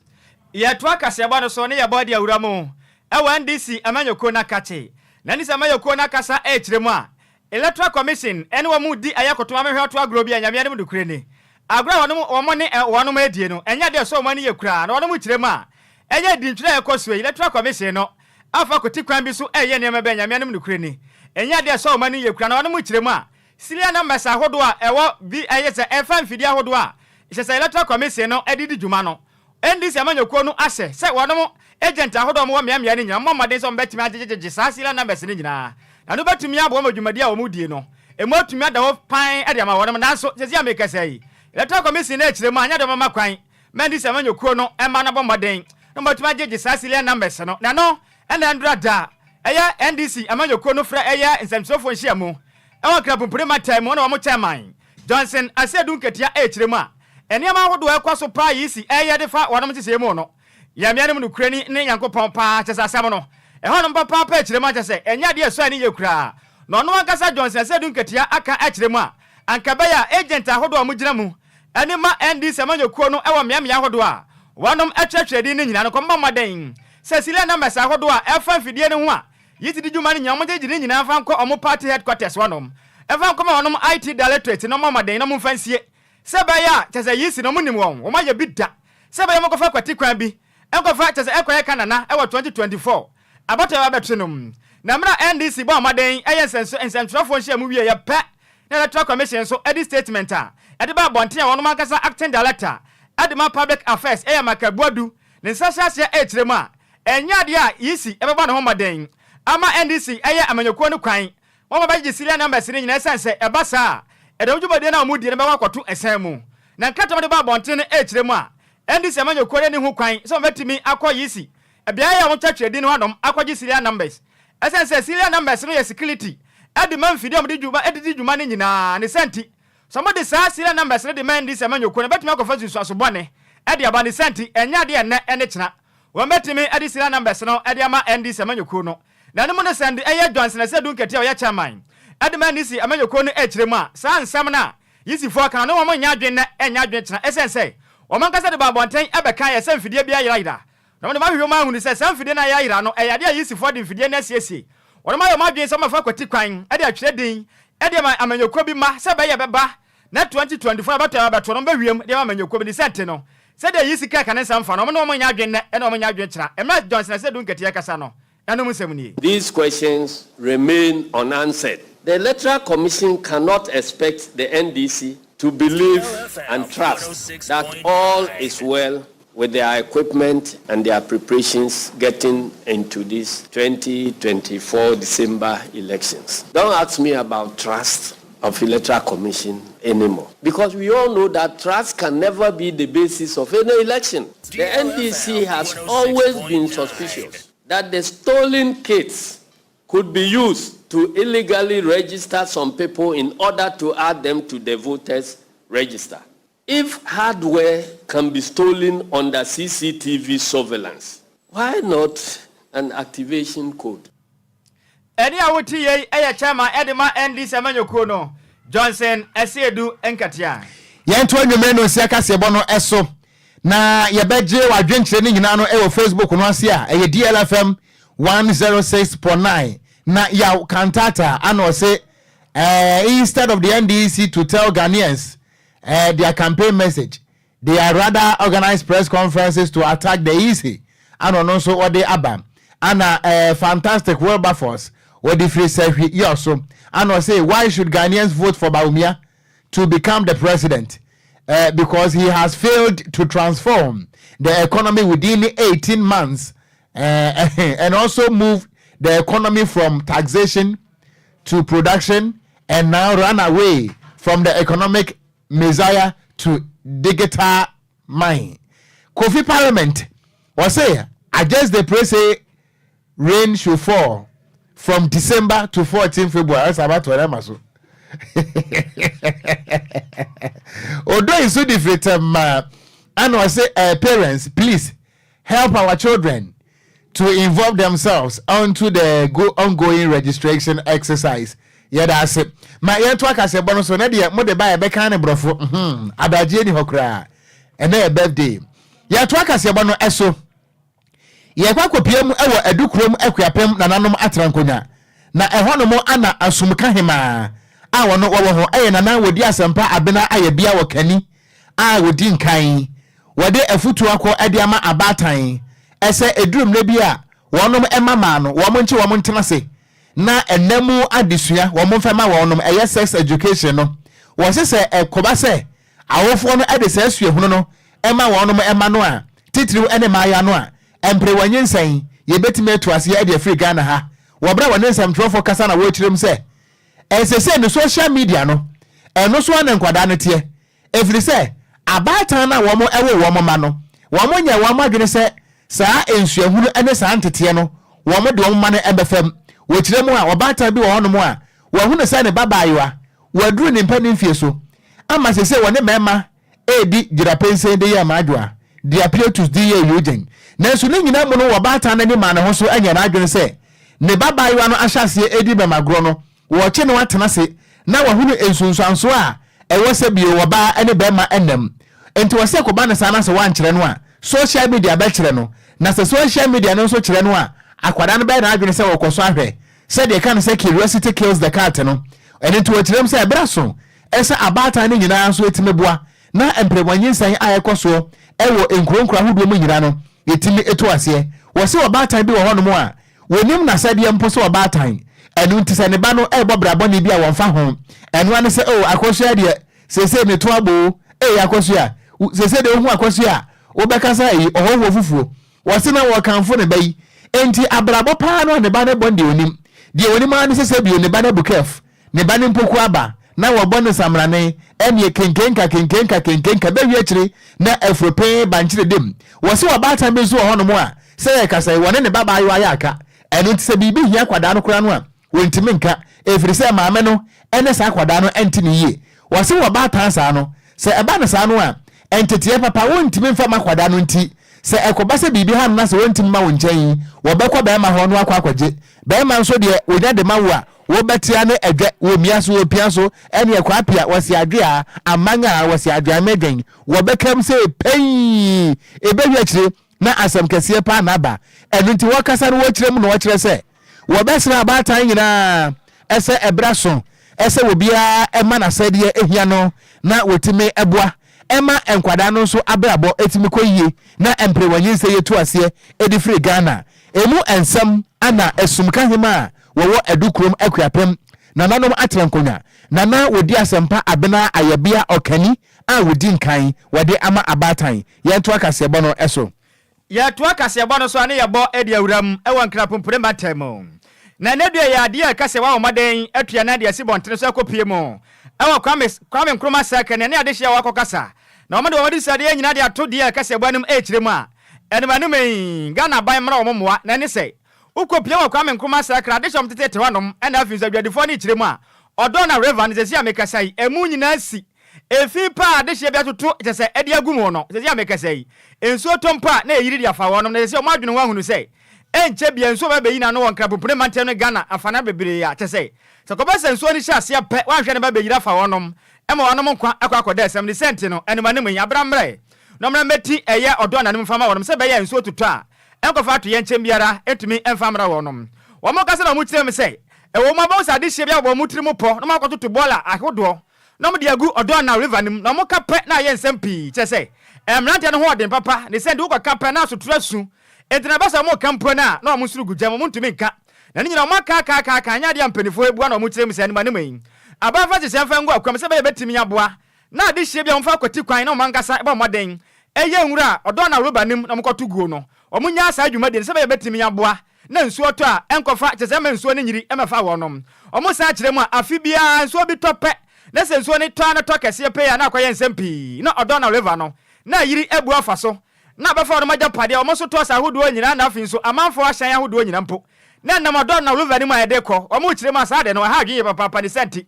Yɛtoa kaseɛbɔ no so ne yɛbɔ de awura mu ɛwɔ NDC amanyɔkuo no akakye na NDC amanyɔkuo no akasa ɛrekyerɛ mu a Electoral Commission ɛne wɔn mu di ɛyɛ kotoma mehwɛ ɔto agorɔ bi a Nyame anim nokure ni, agorɔ a wɔnom wɔn ne wɔnom adie no, ɛnyɛ deɛ sɛ wɔn ani yɛ koraa. Na wɔnom kyerɛ mu a ɛnyɛ di ntwerɛ a ɛkɔ so yi, Electoral Commission no afa koti kwan bi so ɛyɛ nneɛma bɛn. Nyame anim nokure ni, ɛnyɛ deɛ sɛ wɔn ani yɛ koraa. Na wɔnom kyerɛ mu a serial numbers ahodoɔ a ɛwɔ bi ɛyɛ sɛ ɛfa mfidie ahodoɔ a kyerɛ sɛ Electoral Commission no ɛde di dwuma no, NDC amanyɔkuo no ahyɛ sɛ wɔnom agent ahodoɔ a wɔwɔ mmeammea no nyinaa mmɔ mmɔden sɛ wɔbɛtumi agyegyegye saa serial numbers no nyinaa na no bɛtumi aboa ma dwumadi a wɔn die no emu atumi ada hɔ pan de ama wɔnom. Nanso sɛsi a mekasa yi, Electoral Commission no akyerɛ mu a anyɛ de ɔmama kwan ma NDC amanyɔkuo no ɛma no bɔ mmɔden na wɔbɛtumi agyegye saa serial numbers no. Na no ɛna ndura da ɛyɛ NDC amanyɔkuo no frɛ ɛyɛ nsɛmtwerɛfoɔ nhyiamu ɛwɔ Nkrapompire mantam mu na wɔn chairman Johnson Asiedu Nketia ɛrekyerɛ mu a nneɛma ahodoɔ ɛkɔ so paa yi si ɛyɛ de fa wɔnom kyekyɛ mu no, yɛmmea no mu nokura ni ne Nyankopɔn paa kyɛ sɛ asɛm no ɛhɔ nom papaapa akyerɛ mu akyɛ sɛ ɛnyɛ adeɛ ɛsɔ ani yɛ koraa. Na ɔno ankasa Johnson Asiedu Nketia aka akyerɛ mu a anka bɛyɛ a agent ahodoɔ a wɔgyina mu ɛne ma NDC amanyɔkuo no ɛwɔ mmeammea ahodoɔ a wɔnom atwerɛtwerɛ din no nyinaa no kɔmmɔ mmɔden sɛ serial numbers ahodoɔ a ɛfa mfidie no ho a yi ti di dwuma no nyinaa, wɔn gyegye ne nyinaa fa nkɔ ɔmo party headquarters wɔnom, ɛfa nkɔma wɔnom IT directorate na ɔmo mmɔden na ɔmo mfa nsie sɛ bɛyɛ a kyɛ sɛ yi si na ɔmo nim wɔn wɔn ayɛ bi da sɛ bɛyɛ ɔmo kɔfa kwati kwan bi ɛnkɔfa kyɛ sɛ ɛkɔyɛ kanana ɛwɔ 2024 abɔtɔ yɛ abɛto no mu. Na mmerɛ NDC bɔ ɔmɔden ɛyɛ nsɛntwerɛfoɔ nhyia mu wie yɛ pɛ na Electoral Commission nso ɛde statement a ɛde ba abɔnten a wɔnom ankasa acting director ɛde ma public affairs, ɛyɛ Michael Boadu, ne nsa hyɛ aseɛ ɛrekyerɛ mu a ɛnyɛ adeɛ a EC ɛbɛbɔ ne ho mmɔden ama NDC ɛyɛ amanyɔkuo no kwan wɔn bɛgye serial numbers no nyinaa, ɛsiane sɛ ɛba saa a ɛdɛm dwumadie no a wɔn die no bɛwɔ akɔto ɛsɛn mu. Na nkrataa de ba abɔnten no ɛrekyerɛ mu a NDC amanyɔkuo no ani ho kwan sɛ wɔbɛtumi akɔ EC beaeɛ a wɔtwatwerɛ din no hanom akɔgye serial numbers, ɛsiane sɛ serial numbers no yɛ security ɛde ma mfidie a wɔde dwuma ɛde di dwuma no nyinaa. Ne sɛ nti sɛ wɔde saa serial numbers no de ma NDC amanyɔkuo no, bɛtumi akɔfa nsusuaso bɔne ɛde aba. Ne sɛ nti ɛnyɛ adeɛ ɛnnɛ ɛne kyena wɔn bɛtumi ɛde serial numbers no ɛde ama NDC amanyɔkuo no. Na ne mu no sɛn de ɛyɛ Johnson Asiedu Nketia a ɔyɛ chairman ɛde ma NDC amanyɔkuo no ɛkyerɛ mu a saa nsɛm no a ECfoɔ ka no, wɔn nyɛ adwene nɛ ɛnyɛ adwene kyena, ɛsɛn sɛ wɔn ankasa de ba abɔnten ɛbɛka yɛ sɛ mfidie bi ayerayera na wɔn de mahwehwɛ mu ahunu sɛ saa mfidie no ayerayera no ɛyɛ adeɛ a ECfoɔ de mfidie no asiesie. Wɔn ayɛ wɔn adwene sɛ wɔn afa kwati kwan ɛde atwerɛ din ɛde ama amanyɔkuo bi ma sɛ bɛyɛ bɛba na 2024 abɛtɔ abɛto no bɛwiem de ama amanyɔkuo bi. Ne sɛ nte no sɛdeɛ yi sika ka ne nsɛm fa no, ɔmo ne wɔn nyɛ adwene nɛ ɛna wɔn nyɛ adwene kyena. Mmerɛ Johnson Asiedu Nketia kasa no, ɛnom nsɛm nie. These questions remain unanswered. The Electoral Commission cannot expect the NDC to believe and trust that all is well with their equipment and their preparations getting into this 2024 December elections. Don't ask me about trust of Electoral Commission anymore, because we all know that trust can never be the basis of any election. The NDC has always been suspicious that the stolen kits could be used to illegally register some people in order to add them to the voters register. If hardware can be stolen under CCTV surveillance, why not an activation code? Ɛnne a wote yei yɛ Chairman de ma NDC amanyɔkuo no, Johnson Asiedu Nkatia. Yɛnto anwummere no nsia kaseɛbɔ no so na yɛbɛgye w'adwenkyerɛ no nyinaa no wɔ Facebook no ase a ɛyɛ DLFM 106.9 na Yaw Kantata ana ɔse instead of the NDC to tell Ghanaians their campaign message, they are rather organize press conferences to attack the EC. Ana ɔno nso ɔde aba. Ana Fantastic Wilberforce wɔde firi Sɛhwi yɛ so ana ɔse, "Why should Ghanaians vote for Bawumia to become the president? Because he has failed to transform the economy within 18 months and also move the economy from taxation to production and now run away from the economic messiah to digital mine." Kofi Parliament ɔse, "I just dey pray say rain should fall from December to 14 February." Ɛsɛ abato ɛrɛ ma so odo nso di firi tɛm ma ɛna ɔse, "Parents, please help our children to involve themselves onto the ongoing registration exercise." Yɛda ase. Ma yɛnto akasɛbɔ no so na deɛ mode ba yɛbɛka ne borɔfo adagyeɛ ni hɔ koraa. Ɛnɛ yɛ birthday. Yɛto akaseɛbɔ no ɛso, yɛkɔ akɔpie mu ɛwɔ Adukurom Akuapem nananom atena na ɛhɔnom ana asomka hemaa a wɔno wɔwɔ ho ɛyɛ Nana Wɔdi Asɛmpa Abena ayɛ bia wɔ kani a wɔdi nkan wɔde afutuo akɔ ɛde ama abaatan ɛsɛ eduru mmerɛ bi a wɔnom ɛma maa no wɔn nkye wɔn ntena se na ɛnam mu adesua wɔn mfɛ ma wɔnom ɛyɛ sex education no. Wɔsi sɛ ɛkɔba sɛ awofoɔ no ɛde sɛ suahunu no ɛma wɔnom ɛma no a titiriw ɛne mmaayea no a ɛmpere wɔn nyinsɛn yɛbɛtumi atu aseɛ ɛde afiri Ghana ha. Wɔbrɛ wɔne nsɛmtwerɛfoɔ kasa na wɔrekyerɛ mu sɛ ɛsɛ sɛ ne social media no ɛno so ana nkwadaa no teɛ, ɛfiri sɛ abaatan no a wɔn ɛwɔ wɔn ma no wɔn nyɛ wɔn adwene sɛ saa nsuahunu ne saa nteteɛ no wɔn de wɔn ma no ɛbɛfam. Wɔkyerɛ mu a ɔbaatan bi wɔ hɔnom a wɔahunu sɛ ne babaayewa wɔaduru ne mpɛ ne mfie so ama sɛ sɛ wɔne mmarima edi gyirapɛnsɛn de yɛ amaadwoa de apietus de yɛ Eugene, nanso ne nyinaa mu no wɔbaatan no ani maa ne ho so anya n'adwene sɛ ne babaayewa no ahyɛ aseɛ edi bɛmagorɔ no wɔkye no atena se na wɔahunu nsunsuanso a ɛwɔ sɛ bio wɔbaa ne bɛrima nam. Nti wɔsɛ kɔba ne saa na sɛ wɔankyerɛ no a social media bɛkyerɛ no, na sɛ social media no nso kyerɛ no a akwadaa no bɛyɛ n'adwene sɛ wɔkɔ so ahwɛ sɛdeɛ ka no sɛ curiosity kills the cat no. Ɛno nti wɔkyerɛ mu sɛ ɛberɛ so ɛsɛ abaatan no nyinaa nso ɛtumi boa na mprɛmɔnyinsɛn a ɛkɔ soɔ ɛwɔ nkuro nkuro ahodoɔ mu nyinaa no yɛtumi ɛto aseɛ. Wɔsɛ ɔbaatan bi wɔ hɔnom a wɔnim n'asɛdeɛ mpo sɛ ɔbaatan, ɛno nti sɛ ne ba no ɛrebɔ brabɔne bi a wɔmfa ho, ɛno ane sɛ o Akosua deɛ seesei ne to abo ee Akosua seesei deɛ ohu Akosua a wobɛka sɛ ɛyi ɔhɔhoɔ fufuo. Wɔse na wɔkamfo ne ba yi enti abrabɔ paa no a ne ba no bɔ deɛ onim deɛ onim ara ne sɛ sɛ bio ne ba no abu kɛf ne ba no mpoku aba na wɔbɔ no samrane ɛneɛ kenkenka kenkenka kenkenka bɛwie akyire na afuro pee bankyere dem. Wɔse ɔbaatan bi nso wɔ hɔnom a sɛ yɛkasa yi wɔne ne ba baayewa ayɛ aka, ɛno nti sɛ biribi hia akwadaa no koraa no a wɔntumi nka ɛfiri sɛ maame no ɛne saa akwadaa no ɛnte ne yie. Wɔse wɔbaatan saa no sɛ ɛba no saa no a ɛnteteɛ papa wɔntumi mfa ma akwadaa no, nti sɛ ɛkɔba sɛ biribi ha no na sɛ wɔntumi ma wo nkyɛn yi wɔbɛkɔ bɛrima hɔ no akɔ akɔgye. Bɛrima nso deɛ wɔnya de ma wo a wɔbɛtea ne ɛdwɛ wɔmia so wɔpia so ɛne ɛkɔ apia wɔsi adwe a aman a wɔsi adwe amɛdwɛn wɔbɛkam sɛ pɛyi ɛbɛhwɛ akyire na asɛm kɛseɛ paa na aba. Ɛno nti wɔkasa no wɔkyerɛ mu na wɔkyerɛ sɛ wɔbɛsrɛ abaatan nyinaa ɛsɛ ɛbrɛ so ɛsɛ obiara ɛma n'asɛdeɛ ehia no na wɔtumi ɛboa ɛma nkwadaa no nso abrabɔ ɛtumi kɔ yie na mperewanyinsɛ yɛtu aseɛ ɛde firi Ghana. Emu nsɛm ana Esumka hema a wɔwɔ Adukurom Akuapem Nananom atena nkonnwa. Nana wɔdi asɛmpa abena ayɛbea ɔkani a wɔdi nkan wɔde ama abaatan. Yɛntoa kaseɛbɔ no so. Yɛtoa kaseɛbɔ no so a ne yɛbɔ de awura mu wɔ Nkrapompire mantam mu. Na ɛnnɛ dua yi adeɛ a ɛka sɛ wɔabɔ mmɔden atu yɛn nan de asi bɔntene so akɔpue mu wɔ Kwame Kwame Nkrumah Circle ne ɛne adehyeɛ a wɔakɔkasa na wɔde wɔn adesuadeɛ nyinaa de ato deɛ kaseɛbɔ anim rekyerɛ mu a ɛnom anom yi Ghana aban mmra wɔn mmoa na ɛne sɛ wokɔpue wɔ Kwame Nkrumah Circle adehyeɛ a wɔtetete hɔnom ɛna afei nso adwadifoɔ no rekyerɛ mu a Ɔdɔ na River no seesei a mekasa yi ɛmu nyinaa si Efi pa a adehyeɛ bi atoto kyɛ sɛ ɛde agu mu no, seesei a mekasa yi, nsuo tɔ mpo a na ɛyiri de afa wɔnom, na seesei wɔn adwene ho ahunu sɛ ɛnkyɛ biara nsuo bɛba abɛyi n'ano wɔ Nkrapompene mantam ne Ghana afanan bebree a kyɛ sɛ sɛ kɔba sɛ nsuo no hyɛ aseɛ pɛ wɔanhwɛ no ba bɛyiri afa wɔnom ma wɔanom nkwa akɔ akɔda asiam ne sɛ nti no anim anim yi abra mmerɛ na ɔmmra mmɛti ɛyɛ ɔdɔ ananom mfa ma wɔnom sɛ ɛbɛyɛ a nsuo totɔ a ɛnkɔfa atoyɛnkyɛm biara ntumi mfa mmra wɔnom. Wɔn kasa na wɔkyerɛ mu sɛ ɛwɔ mu abɛhu sɛ adehyeɛ bi abɔ wɔn tiri mu pɔ na wɔakɔtoto bɔɔla ahodoɔ na wɔde agu Ɔdɔ River no mu, na wɔka pɛ na ayɛ nsɛm pii, kyerɛ sɛ, mmeranteɛ no ho ɔden papa, ne sɛ nti wokɔka pɛ na asotorɔ asu, enti na ɛba sɛ wɔreka mpo no a, na wɔn soro gu gyam, wɔntumi nka, na ne nyinaa wɔaka aka aka aka, ɛnyɛ adeɛ a mpanimfoɔ abua na wɔkyerɛ mu sɛ animanim yi aba mfa nhyehyɛɛ mfa ngu akwam sɛ ɛbɛyɛ ɛbɛtumi aboa, na adehyeɛ bi a wɔmfa akwati kwan na wɔn ankasa bɔ mmɔden yɛ nwura a Ɔdɔ River no mu na wɔkɔto guo no, wɔnnyaa saa dwumadie no sɛ ɛbɛyɛ ɛbɛtumi aboa. Na nsuo tɔ a, ɛnkɔfa, kyerɛ sɛ ɛmma nsuo no nyiri mmɛfa wɔnom. Wɔsan kyerɛ mu a, afe biara nsuo bi tɔ pɛ, na sɛ nsuo no tɔ ara na tɔ kɛseɛ pɛi a, na akɔyɛ nsɛm pii, na ɔdɔ na river no, na ayiri abu afa so, na abɛfa wɔnom agyapadeɛ, wɔn nso tɔs ahodoɔ nyinaa, na afei nso amanfoɔ ahyɛn ahodoɔ nyinaa mpo, na ɛnam ɔdɔ na river no mu a ɛde kɔ. Wɔkyerɛ mu a, saa ade no, ɛha adwene yie papaapa, ne saa nti,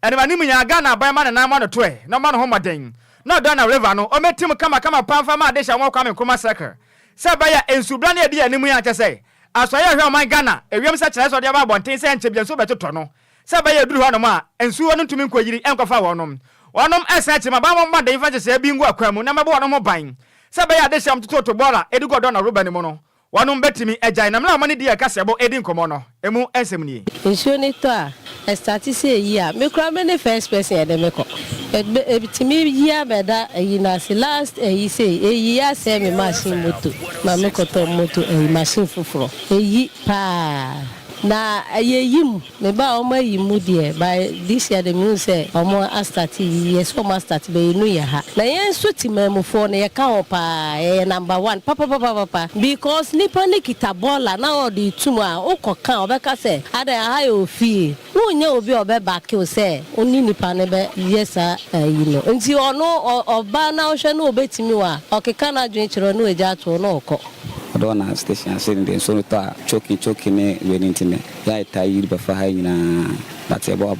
ɛnam anim nyinaa Ghana aban ma ne nan mmɔ no toɛ, na ɔmmɔ ne ho mmɔden, na ɔdɔ na river no, ɔmmɛtim kamakama paa mfa mma adehye a wɔwɔ Kwame Nkrumah Circle. Sɛ ɛbɛyɛ a nsubra ne ɛdi anim yi a kyerɛ sɛ asoɛeɛ a ɛhwɛ ɔman Ghana ewiem sɛkyerɛɛ sɛ ɔde aba abɔnten sɛ ɛnkyɛ bia nsuo bɛtotɔ no sɛ ɛbɛyɛ a ɛduru hɔnom a nsuo no ntumi nkɔyiri nkɔfa wɔnom. Wɔnom ɛsan akyiri ma bammɔ mmɔden mfa nhyehyɛɛ bi ngu akwan mu na mmɛbɔ wɔnom ho ban sɛ ɛbɛyɛ a adehyeɛ a wɔtototo bɔɔla de gu ɔdɔ na roba no mu no wɔnom bɛtumi agyae. Na mmerɛ a wɔne DL kaseɛbɔ redi nkɔmmɔ no emu nsɛm nie. Nsuo no tɔ a, ɛstarte sɛ ɛyi a, me koraa me ne first person a yɛde me kɔ. Ɛtumi yi abɛda ayi no ase. Last ayi sei, ɛyi asɛe me machine moto ma me kɔtɔ moto ayi machine foforɔ. Ɛyi paa. Na yɛyi mu. Me ba a wɔn ayi mu deɛ by this year de mehu sɛ wɔn astarte yi yɛ sɛ wɔn astarte bɛyi no yɛ ha na yɛn nso temanmufoɔ no yɛka ho paa yɛyɛ number one papapapapa because nipa no kita bɔɔla na ɔde retu mu a wokɔ ka a ɔbɛka sɛ adɛn aha yɛ ofie wonnya obi a ɔbɛ backe wo sɛ wo ne nipa no bɛ yɛ saa ayi no nti ɔno ɔba na wohwɛ na ɔbɛtumi wo a ɔkeka n'adwene kyerɛ wo na wagya ato wo na ɔkɔ. Ɔdɔ na station ase no deɛ nsuo no tɔ a choking choking ne wei no nti no yɛ a yɛtaa yiri bɛfa ha yi nyinaa but yɛbɔ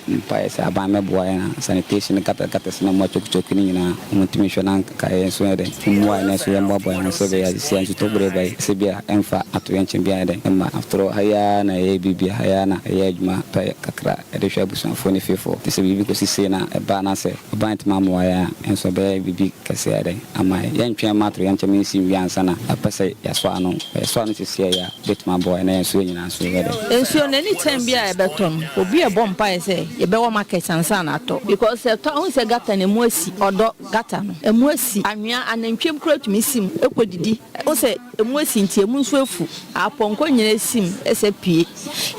mpaeɛ sɛ aban mɛboa yɛn a sanitation ne gutter gutters na mmoa choke choke no nyinaa wɔn ntumi nhwɛ na anka yɛn nso yɛ dɛn mmoa yɛn nso yɛn mmoaboa yɛn ho sɛ ɛbɛyɛ a sisi a nsutɔ bere ba yi sɛ bi a ɛmfa atoyɛnkyɛm biara yɛ dɛn mma after all ha yi ara na yɛyɛ biribi ha yi ara na yɛyɛ adwuma pɛ kakra de hwɛ abusuafoɔ ne fiefoɔ nti sɛ biribi kɔsi sei na ɛba anaasɛ aban antumi ammoa yɛn a yɛn nso ɛbɛyɛ biribi kɛseɛ ayɛ dɛn ama yɛn. Yɛntwɛn mma atoyerɛnkyɛm nsi nwie ansa na yɛapɛ sɛ yɛasɔ ano. Yɛsɔ ano seesei a, ɛbɛtumi aboa yɛn na yɛn nso yɛn nyinaa nso yɛ dɛn. Nsuo no any time biara a ɛbɛtɔ no obi ɛbɔ mpaeɛ sɛ yɛbɛwɔ market ansa na atɔ because sɛ ɛtɔ a wohu sɛ gutter no ɛmu asi ɔdɔ gutter no ɛmu asi anwea anantwie koraa tumi si mu ɛkɔ didi wohu sɛ ɛmu asi nti ɛmu nso afu apɔnkɔ nyinaa si mu ɛsɛ pue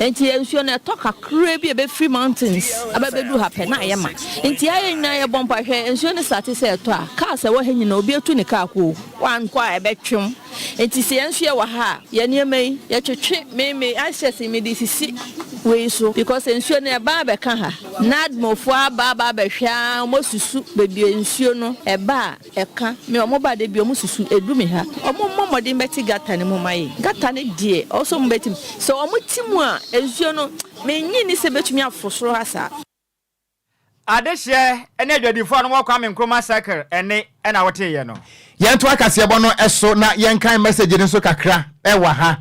nti nsuo no ɛtɔ kakraa bi a ɛbɛfiri mountains aba bɛduru ha pɛ na ayɛ ma nti ayɛ nyinaa yɛbɔ mpaeɛ hwɛ nsuo no starte sɛ ɛtɔ a cars ɛwɔ ha nyinaa obi atu ne car kɔ o wankɔ a ɛbɛtwem. Nti sɛ yɛn nso yɛwɔ ha a, yɛn nneɛma yi, yɛtwetwe, me me ahyɛ se mede sisi wei so because nsuo no ɛba abɛka ha. NADMO foɔ aba aba abɛhwɛ ara, wɔn asusu baabi a nsuo no ɛba a ɛka. Me wɔn ba da bi wɔn susu ɛdu me ha. Wɔn mmɔ mmɔden bɛte gutter no mu ma yɛn. Gutter no deɛ, ɔwɔ sɛ wɔn bɛte mu. Sɛ wɔn te mu a, nsuo no, mennye nni sɛ ɛbɛtumi aforo soro ha saa. Adehyeɛ ne adwadifoɔ a na wɔwɔ Kwame Nkrumah Circle nne na woteeɛ no. Yɛntoa kaseɛbɔ no so na yɛnkan message no nso kakra wɔ ha.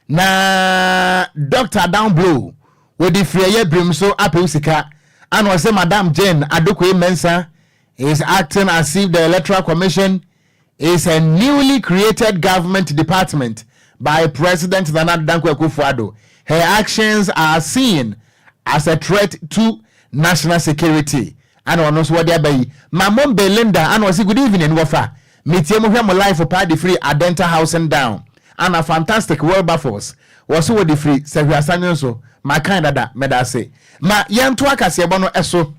Na Doctor Down Blow wɔde firi ɛyɛ birim so apɛ wo sika. Ana ɔse Madam Jane Adokoe Mensah is acting as if the Electoral Commission is a newly created government department by President Nana Addo Dankwa Akufo-Addo. Her actions are seen as a threat to national security. Ana ɔno nso wɔde aba yi. Mamom Belinda ana ɔse good evening wɔfa. Metie mo hwɛ mo life paa de firi Adenta Housing Down. Ana fantastic Wilberforce wɔ so wɔde firi Sahwi Asanwe nso. Makan dada, meda ase. Ma yɛntoa kaseɛbɔ no so.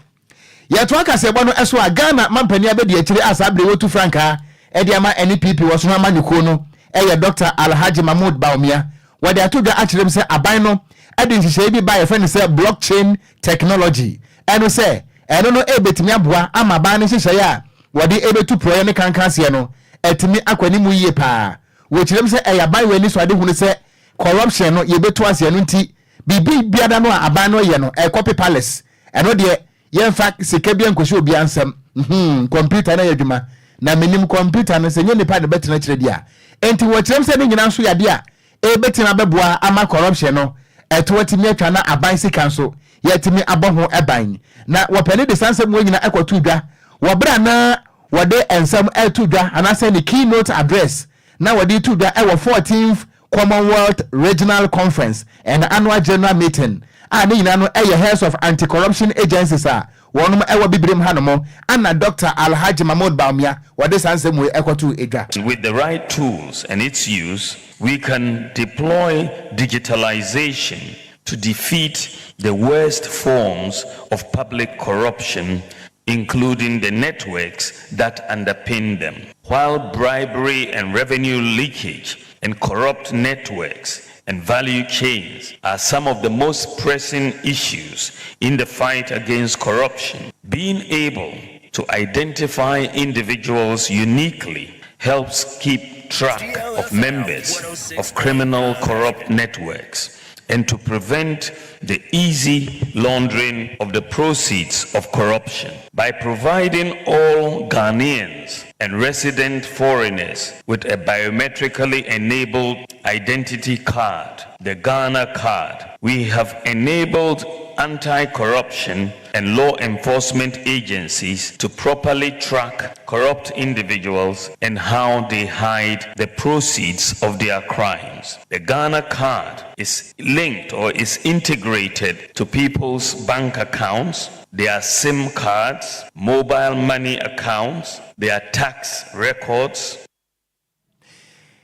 Yɛtoa kaseɛbɔ no so a, Ghana mampanin abadiakyire a saa berɛ yi wɔtu frankaa de ama NPP wɔ sono amanyɔkuo no yɛ Dɔkta Alhaji Mahmood Bawumia. Wɔde ato dwa akyerɛ mu sɛ aban no de nhyehyɛeɛ bi ba a yɛfrɛ no sɛ Blockchain Technology. Ɛno sɛ ɛno no ɛbɛtumi aboa ama aban no nhyehyɛeɛ a wɔde ɛbɛtu porɔeɛ ne kankanseɛ no atumi akɔ anim yie paa. Wɔkyerɛ mu sɛ ɛyɛ aban wei anisoadehunu sɛ corruption no yɛbɛtu aseɛ ɛno nti biribi biara no a aban no yɛ no ɛkɔ paperless ɛno deɛ yɛmfa sika bi nkɔhyɛ obiara nsam hmm computer no yɛ adwuma na menim computer no sɛ nyɛ nipa de bɛtena kyerɛ deɛ a enti wɔkyerɛm sɛ ne nyinaa nso yadeɛ a ɛbɛtumi abɛboa ama corruption no ɛto atumi atwa na aban sika nso yɛatumi abɔ ho ban na wɔpɛ ne de saa nsɛm wɔ nyinaa ɛkɔto dwa wɔ berɛ a na wɔde nsɛm ɛto dwa anaasɛ ne keynote address na wɔde to dwa ɛwɔ 14th Commonwealth Regional Conference and Annual General Meeting a ne nyinaa no ɛyɛ heads of anti-corruption agencies a wɔnom ɛwɔ Bibirem hanom ana Dr. Alhaji Mahmood Bawumia wɔde saa nsɛm wei ɛkɔto edwa. With the right tools and its use, we can deploy digitalization to defeat the worst forms of public corruption, including the networks that underpin them. While bribery and revenue leakage and corrupt networks and value chains are some of the most pressing issues in the fight against corruption, being able to identify individuals uniquely helps keep track of members of criminal corrupt networks and to prevent the easy laundering of the proceeds of corruption. By providing all Ghanaians and resident foreigners with a biometrically enabled identity card, the Ghana card, we have enabled anti corruption and law enforcement agencies to properly track corrupt individuals and how they hide the proceeds of their crimes. The Ghana card is linked or is integrated to people's bank accounts, their SIM cards, mobile money accounts, their tax records.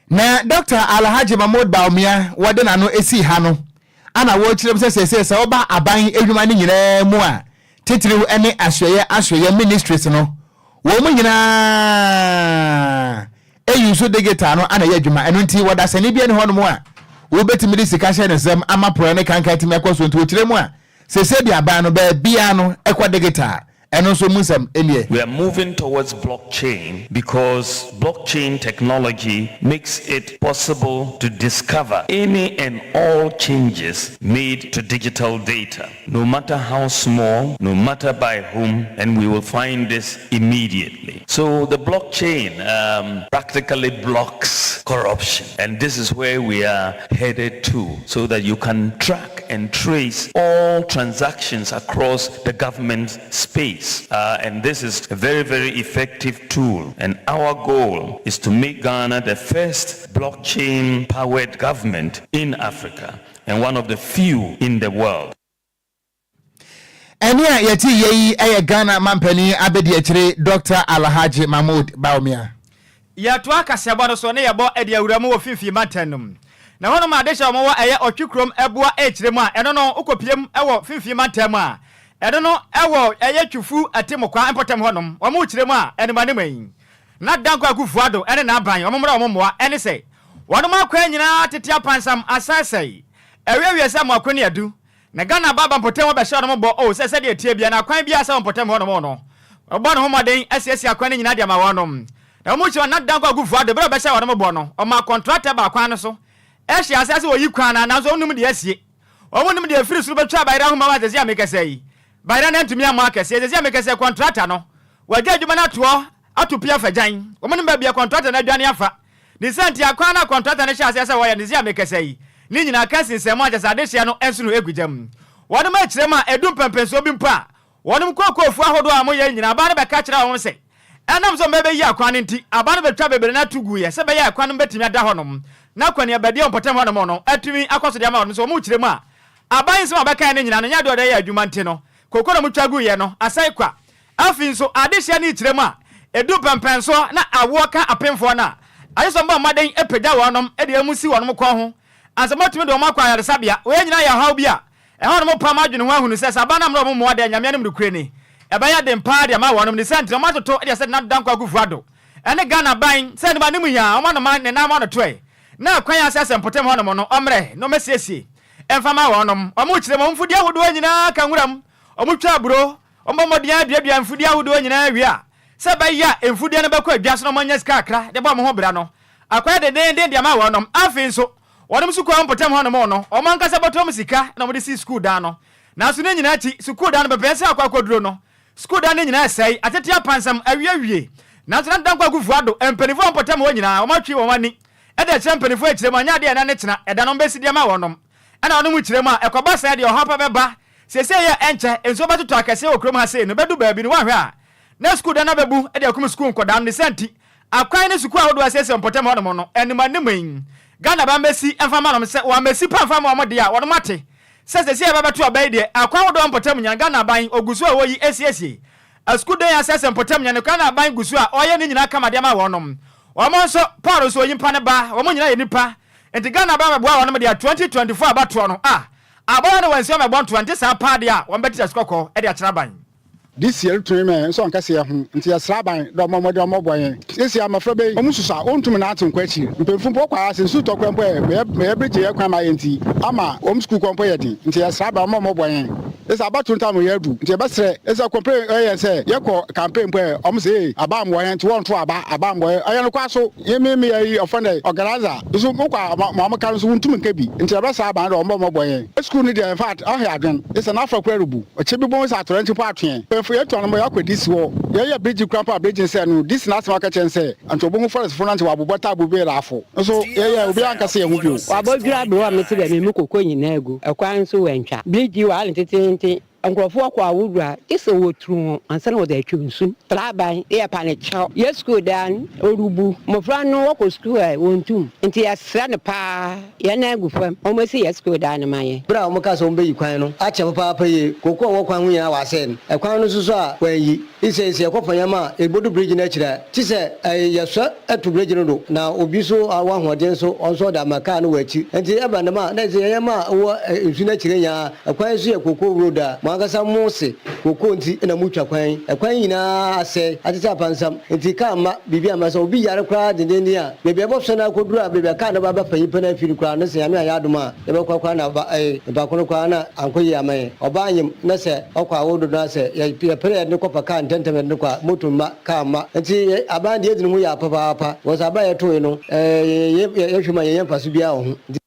Na Dr. Alhaji Mahmood Bawumia wɔde n'ano esi ha no ana wɔrekyerɛ mu sɛ sɛsɛ sɛ wɔba aban adwuma no nyinaa mu a titiriw ne asoɛyɛ asoɛyɛ ministries no wɔn mu nyinaa eyi nso digital no ana yɛ adwuma. Ɛno nti wɔda sani bi ne hɔnom a wɔbɛtumi de sika hyɛ ne nsam ama porɔ ne kankan tumi akɔ so. Nti wɔkyerɛ mu a sɛsɛ de aban no baabia no ɛkɔ digital, ɛno nso mu nsɛm nie. We are moving towards blockchain because blockchain technology makes it possible to discover any and all changes made to digital data, no matter how small, no matter by whom, and we will find this immediately. So the blockchain practically blocks corruption, and this is where we are headed to, so that you can track and trace all transactions across the government space. And this is a very, very effective tool. And our goal is to make Ghana the first blockchain powered government in Africa and one of the few in the world. Ɛne a yɛte yɛ yi ɛyɛ Ghana mampanin abɛdi akyire Dr. Alhaji Mahmood Bawumia. Yɛtoa kaseɛbɔ no so ne yɛbɔ de awura mu wɔ Mfimfini Mantam no mu. Na hɔnom adehyɛ wɔn wɔ ɛyɛ Ɔtwe kurom ɛboa ɛkyerɛ mu a ɛno no wokɔpiem ɛwɔ Mfimfini Mantam mu a ɛno no ɛwɔ ɛyɛ Twufu Atemokwa mpɔtam hɔnom wɔn kyerɛ mu a ɛnum yi na Danko Akufo Addo ɛne n'aban wɔn mmra wɔn mmoa ɛne sɛ wɔnom akwan nyinaa tete apansam asɛesɛe ɛwiewie sɛ mmoako ne adu na Ghana baaba mpɔtam hɔ bɛhyɛ wɔn bɔ o sɛ sɛdeɛ tie bia na akwan bi asɛ wɔ mpɔtam hɔnom no ɔbɔ ne ho mmɔden asiesie akwan no nyinaa de ama wɔnom. Na wɔn kyerɛ na Danko Akufo Addo bere a ɔbɛhyɛ wɔn bɔ no ɔma contractor ba kwan no so ɛhyɛ ase sɛ wɔyi kwan na nanso wɔn nim deɛ asie wɔn nim deɛ efiri soro bɛtwa bayerɛ ahoma wa sɛsi a mekɛsɛ yi bayerɛ no ntumi ama akɛseɛ. Sɛsi a mekɛsɛ contractor no wɔagya adwuma no atoɔ ato pia fa gyan wɔn nim baabi a contractor no adwane afa ne sɛ nti akwan na contractor no hyɛ aseɛ sɛ wɔyɛ ne sɛ a mekɛsɛ yi ne nyinaa ka sinsɛm a kyɛ sɛ adehyeɛ no nso no egu gyam wɔn akyerɛ mu a edu mpɛmpɛnsoɔ bi mpo a wɔn kookoofuo ahodoɔ a wɔyɛ nyinaa aba no bɛka kyerɛ wɔn sɛ ɛnam sɛ ɔmbɛbɛyi akwan no nti aba no bɛtwa bebree no ato gu yɛ sɛ bɛyɛ akwan no bɛtumi ada hɔnom na kwaniabadeɛ mpɔtam hɔnom no atumi akɔ so de ama wɔn nso. Wɔn kyerɛ mu a aban nsɛm a bɛka ne nyinaa no nyɛ adeɛ ɔde yɛ adwuma nti no koko na mutwa gu yɛ no asɛe kwa. Afei nso adehyeɛ no kyerɛ mu a edu pɛmpɛnsoɔ na awoɔ ka apemfoɔ no a agye sɛ ɔmbɔ mmɔden apagya wɔnom de emu si wɔnom kɔn ho ansa mɔtumi de wɔn akɔ ayaresabea. Wɔyɛ nyinaa yɛ ɔhaw bi a Ɛhɔ nom pam adwene ho ahunu sɛ, sɛ aban no ammrɛ wɔn mmoa deɛ, Nyame anim nokorɛ ni, ɛbɛyɛ den paa de ama wɔnom. Ne saa nti no, wɔatoto de asɛ Nana Dankwa Akufo Addo ne Ghana aban sɛ anim anim yi ara wɔanoma ne nan ano toɛ na kwan a asɛesɛe mpɔtam hɔnom no ɔmmrɛ na ɔmmɛsiesie mfa mma wɔnom. Wɔkyerɛ mu, wɔn mfudeɛ ahodoɔ nyinaa ka nwura mu, wɔtwa aburo, wɔbɔ mmɔden ara duadua mfudeɛ ahodoɔ nyinaa wie a, sɛ ɛbɛyɛ a mfudeɛ no bɛkɔ adwa so na wɔanya sika kakra de bɔ wɔn ho bra no, akɔyɛ dendeenden de ama wɔnom. Afei nso, wɔnom sukuu a ɛwɔ mpɔtam hɔnom no, wɔn ankasa bɔtɔm sika na wɔde sii sukuu dan no. Nanso ne nyinaa akyi, sukuu dan no bɛpɛn sɛ akɔ akɔduro no, Sukuu dan no nyinaa resɛe, atete apansam, awiawie. Nanso na Dankwa Akufo Addo, mpanyimfo a wɔn mpɔtam hɔ nyinaa, wɔatwe wɔn ani de akyerɛ mpanyimfo akyire mu, anyɛ ade a ɛna ne kyena, ɛda no wɔbɛsi de ama wɔnom. Ɛna wɔnom kyerɛ mu a, ɛkɔba sɛɛ deɛ ɔhaw pa bɛba. Seesei a ɛnkyɛ, nsuo bɛtotɔ akɛseɛ wɔ kurom ha sei no, bɛdu baabi no, woanhwɛ a, na sukuu dan no abɛbu de akum sukuu nkwadaa no. Ne saa nti, akwan ne sukuu ahodoɔ a asiesie wɔ mpɔtam hɔnom no, anim anim yi, Ghana ba mmɛsi mfa mma nom. Sɛ wɔammɛsi pa mfa mma wɔn deɛ a, wɔnom ate. Sɛ seesei a yɛbɛbɛto aba yi deɛ, akwan ahodoɔ a mpɔtam nya, Ghana aban, ɔgu so a ɔyi asiesie asukuu dan asɛsɛ mpɔtam nya, nokorɛ na aban gu so a ɔyɛ ne nyinaa kama de ama wɔnom. Wɔn nso, Paul nso onyimpa ne ba, wɔn nyinaa yɛ nnipa, nti Ghana aban bɛboa wɔnom deɛ 2024 abatoɔ no, ah, abɔyɛ no wɔansi wɔn ɛbɔ ntoa, nte saa paa deɛ a, wɔn bɛte asukɔkɔɔ de akyerɛ aban. This year rutumi ma hɛn so ɔnnkɛse hɛnho, ntsi yɛserɛ aban dɛ ɔmbɔ mbɔdzen ɔmbɔboa hɛn. Sesei mbofraba yi, hɔn susu a, wonntum nnantsew nnkɔ ekyir. Mpanyimfo mpo wɔkɔ ara, sɛ nsu tɔ koraa mpo ɛ, ma yɛ bridge yɛ kwan ma ayɛ ntsi, ama hɔn skuul kɔ mpo yɛ dzen. Ntsi yɛserɛ aban ɔmbɔ mbɔboa hɛn. Sesei abatow no time reyɛ edu, ntsi yɛbɛserɛ, sesei complain ɔyɛ hɛn sɛ yɛkɔ campaign mpo ɛ, ɔmo se ee, aba mboa hɛn ntsi wɔnntow aba, aba mboa hɛn. Ɔyɛ nokwar so, emi meyɛ yi ɔfrɛ no dɛn, organiser, so mokɔ a ma ɔmo ka no so wonntum nnkã bi. Ntsi yɛbɛserɛ aban dɛ ɔmbɔ mbɔboa hɛn. Skuul no deɛ infact ɔha adwen, sesei n'afora koraa rubu. Ɔkyɛ bi bohu sɛ atoyerɛnkyem mpo atwe yɛn. Mpanyimfo yɛtu anamɔ yɛakɔ DC hɔ. Yɛyɛ bridge koraa mpo a bridge nsɛɛ no. DC n'asɛm aka kyerɛ no sɛ ankyɛ obohu forestfo no ankyɛ wɔabobɔ taabu bi raafo. Nso yɛyɛ a obiara anka sɛ yɛn ho bio. Wɔabɔdwira aberewa a mete dɛ me mu koko nyinaa agu ɛkwan so wɔantwa. Bridge yi wɔ teteenten. Nkurɔfoɔ kɔ awodoɔ a, gye sɛ wɔturu ho ansa na wɔde atwa nsu. Traban yɛ pa ne kyɛw. Yɛ sukuu dan ɔrebu. Mmɔfra no wɔkɔ sukuu a wɔntum. Nti yɛsrɛ no paa. Yɛn nan gu fam. Wɔmmɛsi yɛn sukuu dan no mma yɛn. Bere a wɔkaa sɛ wɔbeyi kwan no, akyɛ papaapa yie. Kooko a ɛwɔ kwan ho nyinaa wɔasɛe no. Ɛkwan no nso so a wɔanyi. Sɛ sɛ yɛkɔfa nneɛma a, yebodu bridge no akyiri a, gye sɛ yɛsɔ to bridge no do. Na obi nso a ɔwɔ ahoɔden nso, ɔno nso ɔde ama kaa no wɔ akyiri. Enti ɛba no dɛm a, na ɛsɛ sɛ yɛn nneɛma a ɛwɔ nsu no akyiri nyinaa, ɛkwan yi so yɛ kooko road a, mo ankasa mose kooko nti na motwa kwan yi. Ɛkwan yi nyinaa asɛe, atete apansam. Enti kaa mma, biribi amma. Sɛ obi yare koraa denneennen a, Baabi a yɛbɔsoa no akodur a beebi a kaar no bɛba abɛfa nyimpa no efi no koraa no, sɛ Nyame annyɛ adom a, yɛbɔkɔ koraa na ɔba ee, nyimpa kor no koraa na annkɔ yie amma hɛn. Ɔbaa nyem na sɛ ɔkɔ awow do no a sɛ yɛ yɛper yɛdze no kɔfa kaar ntsɛntsɛm yɛdze no kɔ a, moto mma, kaar mma. Ntsi yɛ aban dze yedzi no ho yaw papaapa because aber a yɛtooe no, ee, yɛ yɛ yɛhwɛ mu a yɛnnya mfaso biara wɔ ho. Ntsi.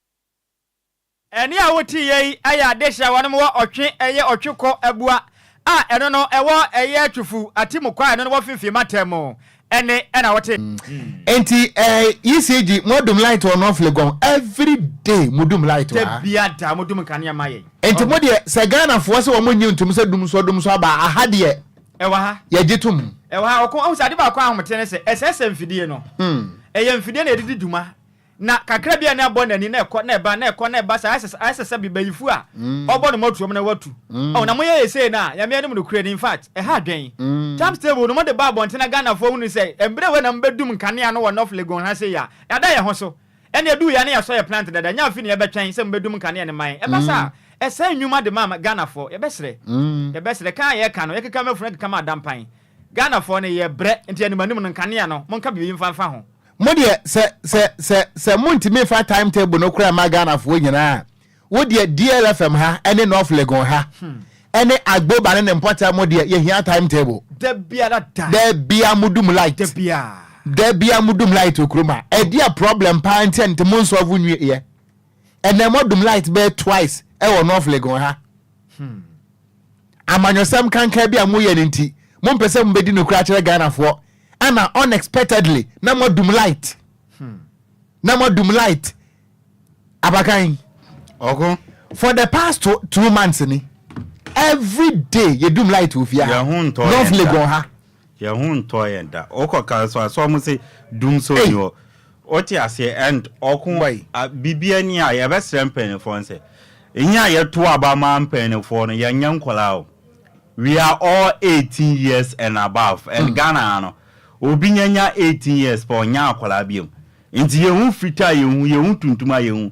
Ɛnne a woteeɛ yi yɛ adehye a wɔnom wɔ ɔtwe ɛyɛ ɔtwe kɔ abua a ɛno no ɛwɔ ɛyɛ Twufu Atimukwa a ɛno no wɔ Finfin mantam mu ɛnne ɛna wote. Enti eh ECG mo dum light wɔ North Legon every day mo dum light wɔ ha. Da bia da mo dum nkanea ma yɛn. Enti mo deɛ sɛ Ghana foɔ sɛ wɔn nnye ntum sɛ dum sɔ dum sɔ aba a aha deɛ Ɛwɔ ha. yɛgye tom. Ɛwɔ ha ɔko ahu sɛ ade baako a ahometeɛ ne sɛ ɛsɛesɛe mfidie no. Ɛyɛ mfidie na yɛde di dwuma Na kakra bi a na ɛbɔ n'ani na ɛkɔ na ɛba na ɛkɔ na ɛba saa ayɛ sɛ ayɛ sɛ sɛbe bayifo a ɔbɔ no mɔtoam na watu. Oh na moyɛ yɛ sei no a Nyame anim nokorɛ ni infact ɛha adwen. Times table no mode ba abɔnten na Ghanafoɔ hunu sɛ mbrɛ wei na mobɛdum nkanea no wɔ North Legon ha sei a yɛada yɛn ho so. Ɛne ɛduu yɛ a na yɛasɔ yɛ plant dada ɛnyɛ afe na yɛbɛtwɛn sɛ mobɛdum nkanea no ma yɛn. Ɛba saa a ɛsɛe nnwuma de ma Ghanafoɔ. Yɛbɛsrɛ yɛbɛsrɛ ka a yɛka no yɛkeka ma funu ɛkeka ma adampan. Ghanafoɔ no yɛbrɛ nti anim anim no nkanea no monka biribi mfa mfa ho. Mo deɛ sɛ sɛ sɛ sɛ montumi nfa time table no koraa mma Ghanafoɔ nyinaa a, wo deɛ DLFM ha ɛne North Legon ha ɛne Agboba ne ne mpɔtam mo deɛ yɛhia time table. Da biara da. Da biara mo dum light. Da biara. Da biara mo dum light wɔ kurom ha. Ɛdeɛ problem paa nti a nti mo nsɔlvo nwie yɛ. Ɛnɛ mo dum light bɛyɛ twice ɛwɔ North Legon ha. Amanyɔsɛm kankan bi a moyɛ no nti, mompɛ sɛ mobɛdi nokorɛ akyerɛ Ghanafoɔ, ɛna unexpectedly na moadum light. Na moadum light. Abakan. Ɔko. For the past 2 months ni, every day yɛdum light wɔ fie ha. Yɛn ho ntɔ North yɛn da. Legon ha. Yɛn ho ntɔ yɛn da. Wokɔ ka so a, sɛ ɔmo se dum so ni hɔ. Wote aseɛ and ɔko a biribi ani a yɛbɛsrɛ mpaninfoɔ no sɛ, nyɛ a yɛto aba ma mpaninfoɔ no, yɛnyɛ nkwadaa o. We are all 18 years and above and Ghana ha no, obi nyanya 18 years pɛ ɔnyɛ akwadaa biom. Nti yɛhu fitaa a yɛhu, yɛhu tuntum a yɛhu.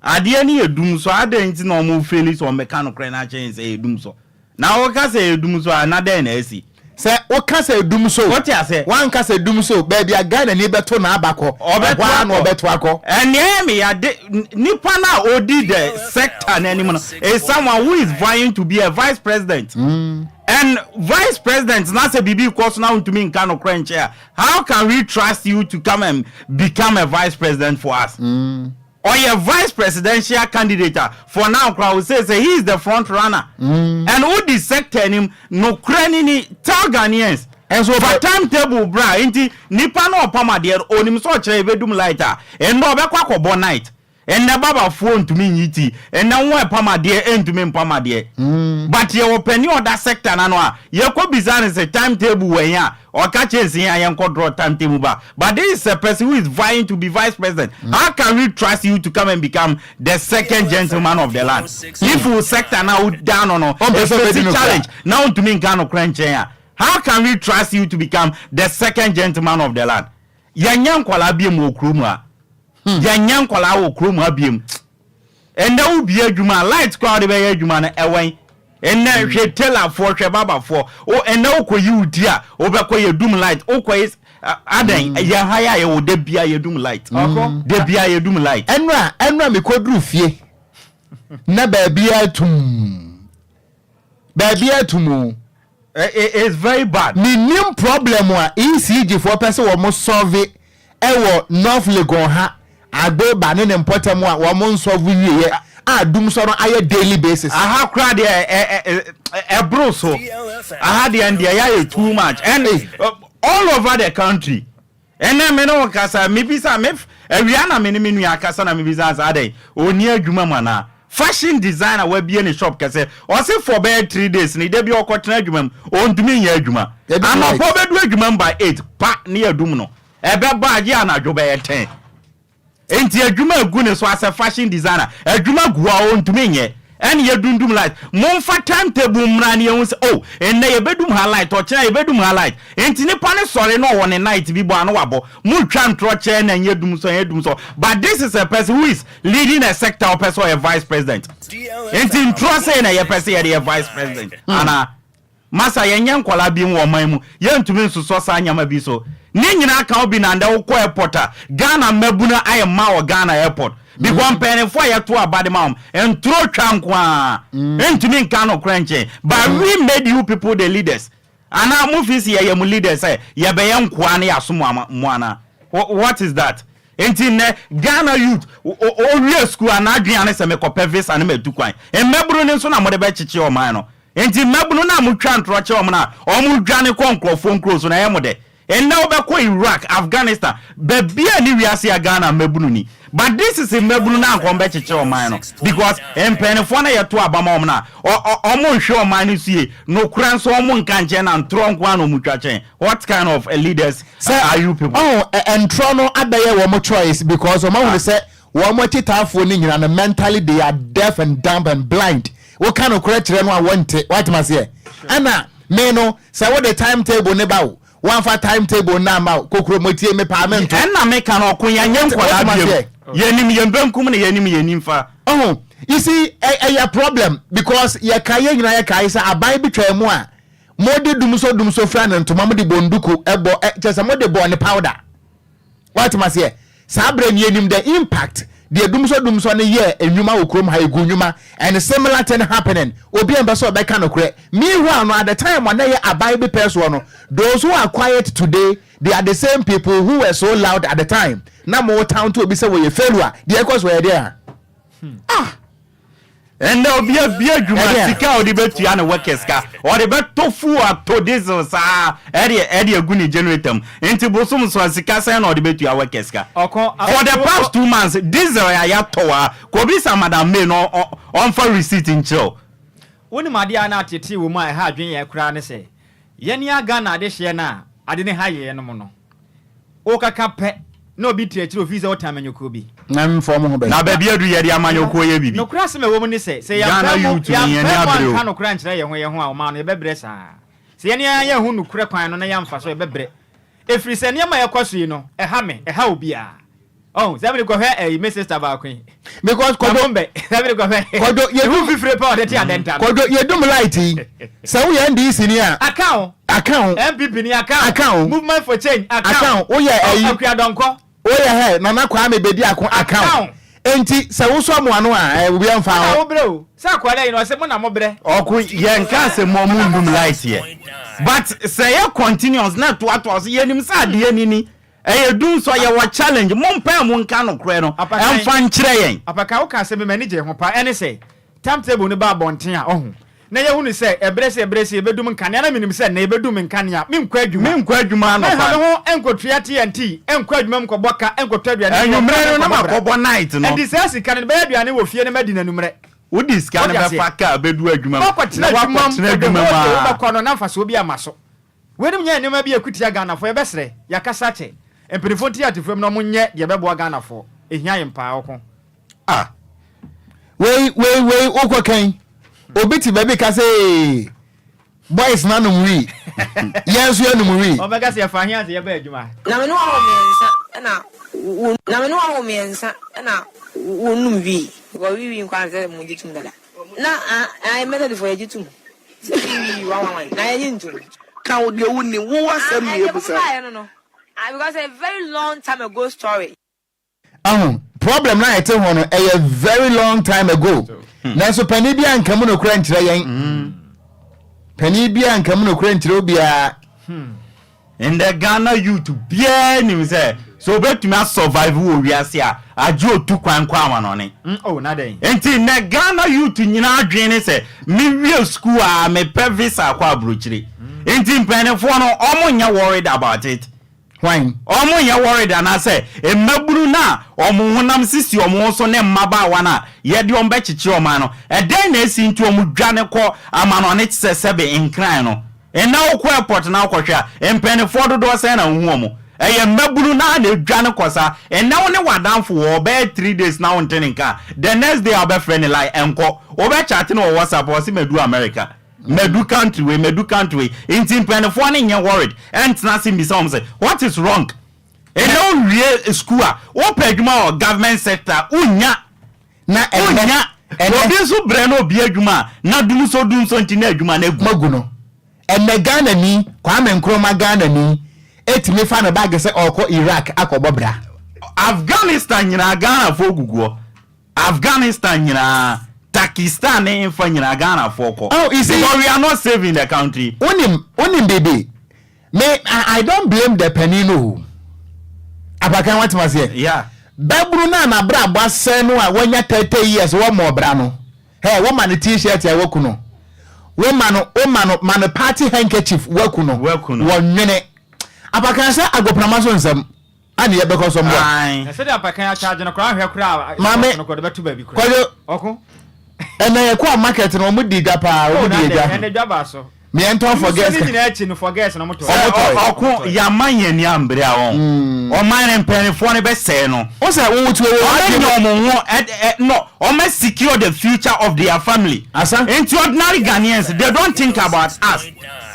Adeɛ no yɛ dum sɔ adɛn nti na ɔmo feeli sɛ ɔmo bɛka nokorɛ no akyerɛ yɛn sɛ ɛyɛ dum sɔ? Na woka sɛ ɛyɛ dum sɔ a na dɛn na asi? Sɛ woka sɛ dum sɔ o, Wote aseɛ? woanka sɛ dum sɔ o, baabi a Ghanani bɛto n'aba kɔ, Ɔbɛto ɛhɔ ara na akɔ. ɔbɛto akɔ. And nea ɛyɛ me ya de, nipa no a ɔdi the sector no anim no is someone who is vying to be a vice president. And vice president na sɛ biribi rekɔ so na wontumi nka nokorɛ nkyerɛ a, how can we trust you to come and become a vice president for us? Ɔyɛ vice presidential candidate a for now koraa wo say sɛ he is the front runner and wo di sector anim nokorɛ ni ni tell Ghanaians fa time table bra nti nipa no ɔpam adeɛ no onim sɛ ɔkyerɛ yɛbɛdum light a ɛnnɛ ɔbɛkɔ akɔbɔ night ɛnnɛ babafoɔ ntumi nyi ti ɛnnɛ wɔn ɛpam adeɛ ntumi mpam adeɛ but yɛwɔ panin ɔda sector no ano a yɛkɔ bisa no sɛ time table wɔ he a Ɔka kyerɛ nsi a yɛnkɔ draw time table ba but this is a person who is vying to be vice president how can we trust you to come and become the second gentleman of the land if wo sector na wo da ano no efesi challenge na wontumi nka nokorɛ nkyɛn a how can we trust you to become the second gentleman of the land yɛnyɛ nkwadaa biom wɔ kurom ha yɛnyɛ nkwadaa wɔ kurom ha biom. Ɛnnɛ wo bie adwuma a light koraa wode bɛyɛ adwuma no ɛwɛn. Ɛnnɛ hwɛ tailor foɔ hwɛ barber foɔ wo ɛnnɛ wo kɔ yi wo ti a wo bɛkɔ yɛ dum light wo kɔ yi adɛn yɛn ha yɛ a yɛwɔ da bia yɛ dum light da bia yɛ dum light. Ɛnora ɛnora me kɔ duru fie na baabiara tumm. Baabiara tum o. It's very bad. Mennim problem a ECG foɔ pɛ sɛ wɔn solve ɛwɔ North Legon ha, Agboba ne ne mpɔtam a wɔn nsolve wieɛ a dumsɔ no ayɛ daily basis. Aha koraa deɛ ɛboro so. Aha deɛ ndeɛ yɛayɛ too much and all over the country. Ɛnnɛ me ne wo kasa, mebisa, me awia na me ne me nua akasa na mebisa no sɛ adɛn, ɔnni adwuma mu anaa? Fashion designer wabie ne shop kɛsɛ, ɔse for bɛyɛ 3 days ni, da bi ɔkɔtena adwuma mu, ɔntumi nyɛ adwuma. Anɔpa ɔbɛdu adwuma mu by 8 pa ne yɛadum no, ɛbɛbɔ agye anadwo bɛyɛ 10. Enti adwuma agu ne so as a fashion designer, adwuma gu hɔ a ɔntumi nyɛ. Ɛne yɛdundum light. Momfa time table mmra na yɛnhu sɛ oh, nnɛ yɛbɛdum ha light, ɔkyena yɛbɛdum ha light. Enti nipa no sɔre na ɔwɔ ne night bi bɔ a na wabɔ. Motwa ntorɔ kyɛɛ na ɛnyɛ dum sɔ, ɛnyɛ dum sɔ. But this is a person who is leading a sector a ɔpɛ sɛ ɔyɛ vice president. Enti ntorɔ sei na yɛpɛ sɛ yɛde yɛ vice president anaa? Masa yɛnyɛ nkwadaa biom wɔ ɔman mu, yɛntumi nsosɔ saa nneɛma bi so. Ne nyinaa ka wo bi na ndɛ wokɔ airport a, Ghana mmabunu ayɛ ma wɔ Ghana airport because mpanyinfoɔ a yɛto aba de ma wɔn, ntoro twa nko ara, ntumi nka nokorɛ nkyɛn. But we made you people the leaders. Anaa mo feel sɛ yɛyɛ mo leaders sɛ yɛbɛyɛ nkoa na yɛasom mo anaa? What is that? Nti nnɛ Ghana youth owie school a n'adwene ara ne sɛ mekɔpɛ visa na matu kwan. Mmabunu no nso na mode bɛkyekye ɔman no. Enti mmabunu no a motwa ntorɔ kyerɛ wɔn no a wɔredwane kɔ nkurɔfoɔ nkuro so no, ɛyɛ mo dɛ? Nnɛ wobɛkɔ Iraq, Afghanistan, baabiara nni wiase a Ghana mmabunu nni. But this is mmabunu no a anka wɔbɛkyekyere ɔman no because mpaninfoɔ no a yɛto aba ma wɔn no a, wɔnhwɛ ɔman no so yie. Nokorɛ nso wɔnka nkyɛn na ntorɔ nko ara na wɔtwa kyɛn. What kind of leaders are you people? Sɛ, ɔho, ntorɔ no abɛyɛ wɔn choice because wɔn ahunu sɛ Wɔn akyitaafoɔ no nyina no mentally they are deaf and dumb and blind. Woka nokorɛ kyerɛ no a wɔnte. Woatem aseɛ? Ɛna me no sɛ wode time table ne ba o, woamfa time table no amma o, kokuromotie mepaa mento. Ɛna meka no ɔko yɛnyɛ nkwadaa biom. Yɛnim yɛn benkum na yɛnim yɛn nimfa. Ɔho, you see, ɛyɛ problem because yɛkae yɛn nyinaa yɛkae sɛ aban bi twaa mu a mode dumso dumso fira ne ntoma mode bonduku ɛbɔ kyerɛ sɛ mode bɔɔ ne powder. Woate maseɛ? Saa berɛ no yɛnim the impact deɛ dumsɔ dumsɔ no yɛɛ nnwuma wɔ kurom ha, ɛgu nnwuma and similar thing happening. Obi mpɛ sɛ ɔbɛka nokorɛ. Meanwhile no at the time a na ɛyɛ aban bi pɛ soɔ no, those who are quiet today, they are the same people who were so loud at the time. Na mo tout obi sɛ wɔyɛ failure, deɛ ɛkɔ so ɛyɛ deɛn a? Ah! Ɛnnɛ obi abue adwuma sika a ɔde bɛtua ne workers ka ɔde bɛtɔ fuel atɔ diesel saa ɛde ɛde agu ne generator mu nti bosom so a sika sɛn na ɔde bɛtua workers ka for the past 2 months diesel a yɛatɔ wɔ ha kɔbisa madam May na ɔmfa receipt nkyerɛ wo. Wonim adeɛ a na ateetee wɔ mu a ɛha adwene yɛn koraa ne sɛ yɛn a Ghana adehyeɛ no a ade no ha yɛn nom no Wokaka pɛ na obi te akyiri ofii sɛ wotan amanyɔkuo bi. Na mfa wɔn ho bɛyɛ. Na baabi aduru yɛde amanyɔkuo yɛ biribi. Nokorɛ asɛm a ɛwɔ mu ne sɛ, sɛ Ghana yɛampae mu youth no yɛn ani yɛampae mu abere o. anka nokorɛ ankyerɛ yɛn ho yɛn ho a, ɔman no yɛbɛbrɛ saa. Sɛ yɛn ara yɛanhu nokorɛ kwan no na yɛamfa so a, yɛbɛbrɛ. Ɛfiri sɛ nneɛma a ɛrekɔ so yi no, ɛha me, ɛha obiara. Ɔn sɛ mede kɔhwɛ ɛyi me sister baako yi. Because kɔdwo mbɛ sɛ mede kɔhwɛ. Kɔdwo yɛdum fifire pɛ ɔde te adɛnta no. Kɔdwo yɛdum light yi sɛ woyɛ NDC ni a. Aka o. Aka o. NPP ni aka o. Aka o. Movement for change aka o. Aka o. Woyɛ ɛyi. Akua Dɔnkɔ. Woyɛ hɛ Nana Kwame Bediako aka o. Enti sɛ wosɔ mo ano a ɛ obi ɛnfa ho. Ɛna wo brɛ o. Sɛ akwadaa yi no ɔse mo na mo brɛ. Ɔko yɛn ka sɛ mo ɔmo ndum light yɛ but sɛ yɛ continuous na ɛtoatoa so yɛnim sɛ adeɛ ni ni ɛyɛ dum sɔ yɛwɔ challenge mo mpae mo nka nokorɛ no ɛnfa nkyerɛ yɛn. Apakan wo ka asɛm bi m'ani gye ho paa ɛne sɛ time table no ba abɔnten a ɔho na yɛhu no sɛ ɛberɛ sɛ ɛberɛ sɛ yɛbɛdum nkanea na menim sɛ nnɛ yɛbɛdum nkanea menkɔ adwuma Menkɔ adwuma anɔpa. Menha me ho nkɔtua TNT nkɔ adwuma mu nkɔbɔ ka nkɔtɔ aduane nni wɔ Anwummerɛ no na nkɔbɔ bra makɔbɔ night no. Ɛnti saa sika no mede bɛyɛ aduane wɔ fie na madi no anwummerɛ. Wode sika no Wote aseɛ? bɛfa kaa bɛdu adwuma mu Makɔtena na adwuma mu woakɔtena for the adwuma mu whole day aa. wobɛkɔ no na mfasoɔ biara mma so. Weinom nyɛ nneɛma bi a ɛko tia Ghanafoɔ, yɛbɛsrɛ, yɛakasa akyɛ. Mpanyinfoɔ nte atefam na wɔn nyɛ deɛ ɛbɛboa Ghanafoɔ. Ɛhia yɛn paa, ɔko. Ah. Wei wei wei wokɔ kan. Obi te baabi ka sɛ ee boys no anom wii. Yɛn nso yɛnom wii. Ɔbɛka sɛ yɛfa he ase yɛba adwuma. Na me ne wo awo miensa na wo na me ne wo awo miensa na wo num wii because wii wii nkwa sɛ mo gye tum dada na ah ah Methodist fo yɛ gye tum sɛ wii wii wan wan wan na yɛ nye ntum. Ka wo deɛ wo nim wo Ah asɛm na ah deɛ yɛbusa. mo baayɛ no no ah because a very long time ago story. Ahu, problem no a yɛte ho no, ɛyɛ very long time ago. Nanso panin bi anka mu nokorɛ nkyerɛ yɛn. Panin bi anka mu nokorɛ nkyerɛ obiara. Ndɛ Ghana youth biara nim sɛ sɛ obetumi a survive wɔ wiase a agye otu kwan kɔ amanɔne. Oh, na dɛn? Nti ndɛ Ghana youth nyinaa adwene ne sɛ me wie school a mepɛ visa akɔ abrokyire. Nti mpanyinfoɔ no ɔmo nyɛ worried about it. Hwan? Wɔnyɛ worried anaasɛ mmabunu no a wɔn honam sisi wɔn ho so ne mmabaawa no a yɛde wɔn bɛkyekyere ɔman no, ɛdɛn na asi nti wɔdwane kɔ amanɔne te sɛ sɛbe Nkran no? Nnɛ wokɔ airport na wokɔhwɛ a, mpaninfoɔ dodoɔ sɛn na wohu wɔn? Ɛyɛ mmabunu no ara na ɛdwane kɔ saa. Nnɛ wo ne w'adamfo wɔ hɔ bɛyɛ three days na wonte ne nka a, the next day a wobɛfrɛ no line ɛnkɔ. Wobɛchate no wɔ WhatsApp a, ɔse madu America. Madu country wei, madu country wei. Nti mpaninfoɔ no nyɛ worried ɛntena ase mmisa wɔn sɛ what is wrong? Ɛnɛ wowie school a, wopɛ adwuma wɔ government sector a, wonnya. Na ɛnɛ, Wonnya. ɛnɛ. Obi nso brɛ na obie adwuma a, na dumsɔ dumsɔ nti na adwuma no agu. Magu no. Ɛnɛ Ghanani, Kwame Nkrumah Ghanani, ɛtumi fa ne bag sɛ ɔrekɔ Iraq akɔbɔ bra. Afghanistan nyinaa Ghanafoɔ gugu hɔ. Afghanistan nyinaa, Takistan ne nfa nyinaa Ghana foɔ kɔ. Oh, you see, Because we are not safe in the country. Wonim, wonim biribi? Me, I, I don't blame the panin no o. Apakan wate ma seɛ? Yeah. Babunu no a n'abrabɔ asɛe no a wanya 30 years wɔ mmɔɔ bra no. Hey, woma no t-shirt a waku no. Woma no, woma no, ma no party handkerchief waku no. Waku no. Wɔnwene. Apakan sɛ agoprama so nsɛm. Ana yɛbɛkɔ so mmoa. Ae. Na sɛdeɛ apakan akyagye no koraa ahwɛ koraa a Maame, ɛkɔ no koraa ɔde bɛto baabi koraa. Kwadwo, Ɔko. ɛnɛ yɛkɔɔ market no wɔn di dwa paa, Oh, wɔn na di dɛ, dwa. ɛnɛ dwa baa so. Meɛ ntɔn for Nsuo girls ne ka. nyinaa akyi no for girls na wɔn tɔ. Wɔn tɔe. Ɔko, yɛama yɛn ani ambere a wɔn. Ɔman no mpanyinfoɔ no bɛsɛe no. Wo sɛ wo tuo wɔ Wɔn adwene anya mu. wɔn ho ɛ ɛ no, wɔn secure the future of their family. Asa. Nti ordinary Ghanaians they don't think about us.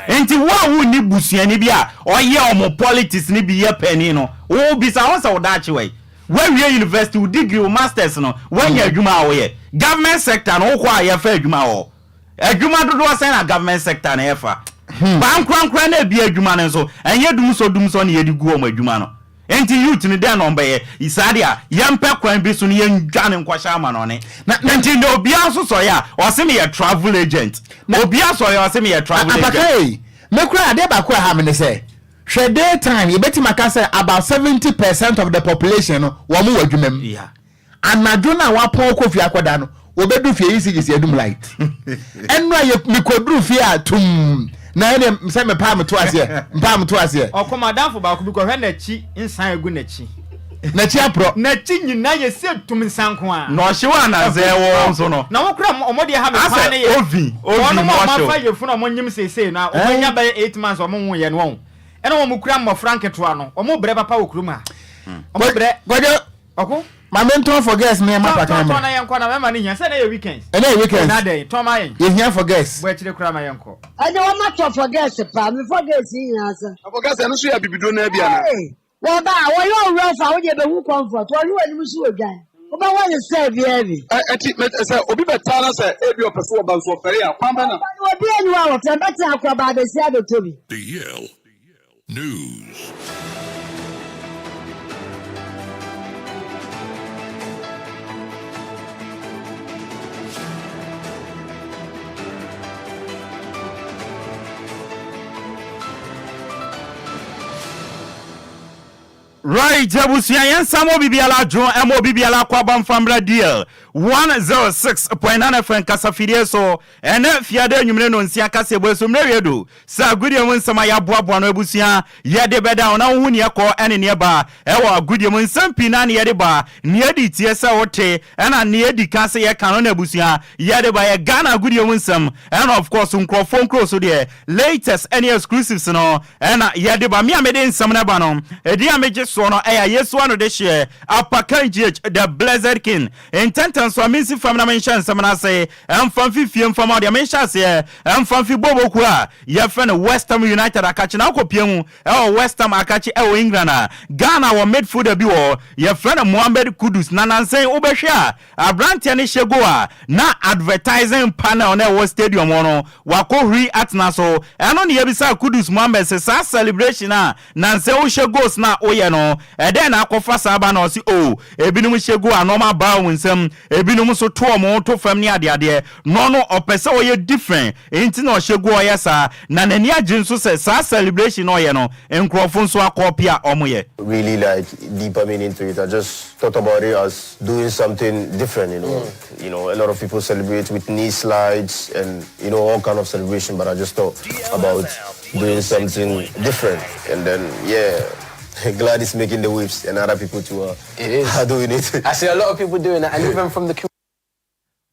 Nti wo a wonni busuani bi a ɔyɛ ɔmo politics no bi yɛ panin no, wo bisa ho sɛ wo daakye wɛn? Woawie university, wo degree, wo masters no, woanya adwuma a woyɛ? Government sector no wokɔ a yɛfa adwuma wɔ hɔ? Adwuma dodoɔ sɛn na government sector no ɛfa? Baa nkorankora no a ɛbie adwuma no nso, ɛnyɛ dumsɔ dumsɔ na yɛde gu wɔn adwuma no. Enti youth no dɛn na ɔmbɛyɛ? Saa deɛ a, yɛmpɛ kwan bi so no yɛndwane nkɔhyɛ amanɔne. Enti ndɛ obiara nso sɔre a, ɔse meyɛ travel agent. Obiara sɔre a ɔse meyɛ travel agent. Apaka ei, me koraa adeɛ baako a ɛha me ne sɛ, hwɛ day time yɛbɛtumi aka sɛ about 70% of the population no wɔn wɔ adwuma mu. Yeah. Anadwo no a wapɔn kɔ fie akɔda no, wɔbɛdu fie yi si gyesi adum light. Ɛno a yɛ mekɔduru fie a tum na ɛne sɛ mepaa meto aseɛ, mpaa meto aseɛ. Ɔkɔ m'adamfo baako bi kɔhwɛ n'akyi nsan agu n'akyi. N'akyi aporɔ. N'akyi nyinaa yɛ sɛ tum nsa nko ara. Na ɔhyew anansɛ ɛwɔ nso no. Na wɔn kora wɔn deɛ ha me paa ne yɛ. Asɛ oven, oven Wɔn mu a wɔn ɔhyew. afa yafunu a wɔn nyim seesei no a wɔn anya bɛyɛ 8 months a wɔn nwo yɛ no wɔn. Ɛna wɔn kura mmɔfra nketewa no wɔn brɛ papa wɔ kurom ha. Wɔn brɛ. Kwadwo. Ɔko. Maame ntɔn for girls ne ɛma paka mmerɛ. Tɔn na yɛnkɔ na mɛma no hia sɛ ɛnɛ yɛ weekends. Ɛnɛ yɛ weekends. Na dɛn tɔn ma yɛn. Yɛ hia for girls. Bɔ akyire koraa ma yɛnkɔ. Ɛnde wɔn atɔ for girls paa me for girls yi nyinaa sa. Na for girls ɛno nso yɛ abibiduro naa bi anaa? Hey! Wɔba a, wɔyɛ ɔwerɛfo a, wo deɛ bɛhu comfort, wɔhwɛ w'anim so wɔdwan. Wobɛwɔ ne sɛ biara bi. Ɛ, ɛnti, mɛ, sɛ obi bɛtaa na sɛ ebi ɔpɛ sɛ ɔba nso ɔfɛre a, kwan bɛn na. Ɔba no, obi nni hɔ a wɔfrɛ, mɛtena akɔ ba abɛsi abɛtɔ bi. DL News. Right abusua yɛn nsa ma obi biara adwo ɛma obi biara akɔ aba mfa mmra DL 106.9 FM kasafidie so ɛnɛ fiada anwummere no nsia kaseɛbɔ so mmerɛ wie do sɛ agodie mu nsɛm a yɛaboaboa no abusua yɛde bɛda wo na wohu neɛ kɔ ɛne neɛ ba ɛwɔ agodie mu nsɛm pii na ne yɛde ba neɛ di tie sɛ wote ɛna neɛ di ka sɛ yɛka no na abusua yɛde ba yɛ Ghana agodie mu nsɛm ɛna of course nkurɔfoɔ nkuro so deɛ Latest ɛne exclusives no ɛna yɛde ba. Me a mede nsɛm no ba no, edin a megye soɔ no ɛyɛ Ayesu Anodehyeɛ, Apakan GH, The Blessed King. Ntɛntɛn so a mensi fam na menhyɛ nsɛm no ase mfa mfi fie mfa ma wo deɛ, menhyɛ aseɛ mfa mfi bɔɔlbɔ kuo a yɛfrɛ no West Ham United akakye na wokɔpie mu ɛwɔ West Ham akakye ɛwɔ England a, Ghana wɔ midfielder bi wɔ hɔ yɛfrɛ no Mohammed Kudus na nansa yi wobɛhwɛ a Abranteɛ no hyɛ goal a, na advertising panel no a ɛwɔ stadium hɔ no, wakɔhuri atena so. Ɛno na yɛbisaa Kudus Mohammed sɛ saa celebration a nansɛ wohyɛ goals no a woyɛ no, ɛdɛn na akɔfa saa ba no? Ɔse oh, ebinom hyɛ goal a nnoɔma baa wɔn nsam, ebinom nso to wɔn ho to fam ne adeadeɛ. Na ɔno ɔpɛ sɛ ɔyɛ different nti na ɔhyɛ goal ɔyɛ saa. Na n'ani agye nso sɛ saa celebration no a ɔyɛ no, nkurɔfo nso akɔɔpe a wɔyɛ. Really like deeper meaning to it, I just thought about it as doing something different, you know. Mm. You know, a lot of people celebrate with knee slides and you know all kind of celebration, but I just thought about doing something different, and then yeah. Glad it's making the waves and other people too are, it is. are doing it. I see a lot of people doing that, and even from the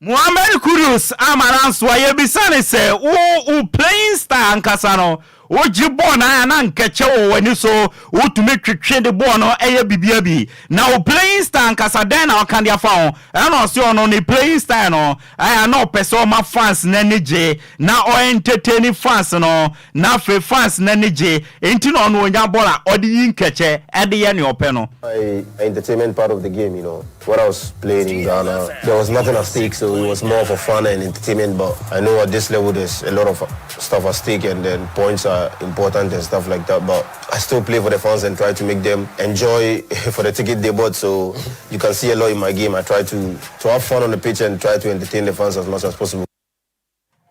Mohammed Kudus ama no anso a, yɛbisa no sɛ, Wo wo playing style ankasa no, wogye bɔɔl no a na nkɛkyɛ wɔ w'ani so, wotumi twetwe de bɔɔl no yɛ biribiara bi. Na wo playing style ankasa, dɛn na woka de afa ho? Ɛna ɔse ɔno ne playing style no, ɛyɛ a na ɔpɛ sɛ ɔma fans no ani gye, na ɔ entertain fans no, na afei fans no ani gye, enti na ɔno ɔnya bɔɔl a, ɔde yi nkɛkyɛ de yɛ nea ɔpɛ no. My entertainment part of the game, you know. When I was playing in Ghana, there was nothing at stake, so it was more for fun and entertainment. But I know at this level, there's a lot of stuff at stake, and then points are important and stuff like that. But I still play for the fans and try to make them enjoy for the ticket they bought. So you can see a lot in my game. I try to, to have fun on the pitch and try to entertain the fans as much as possible.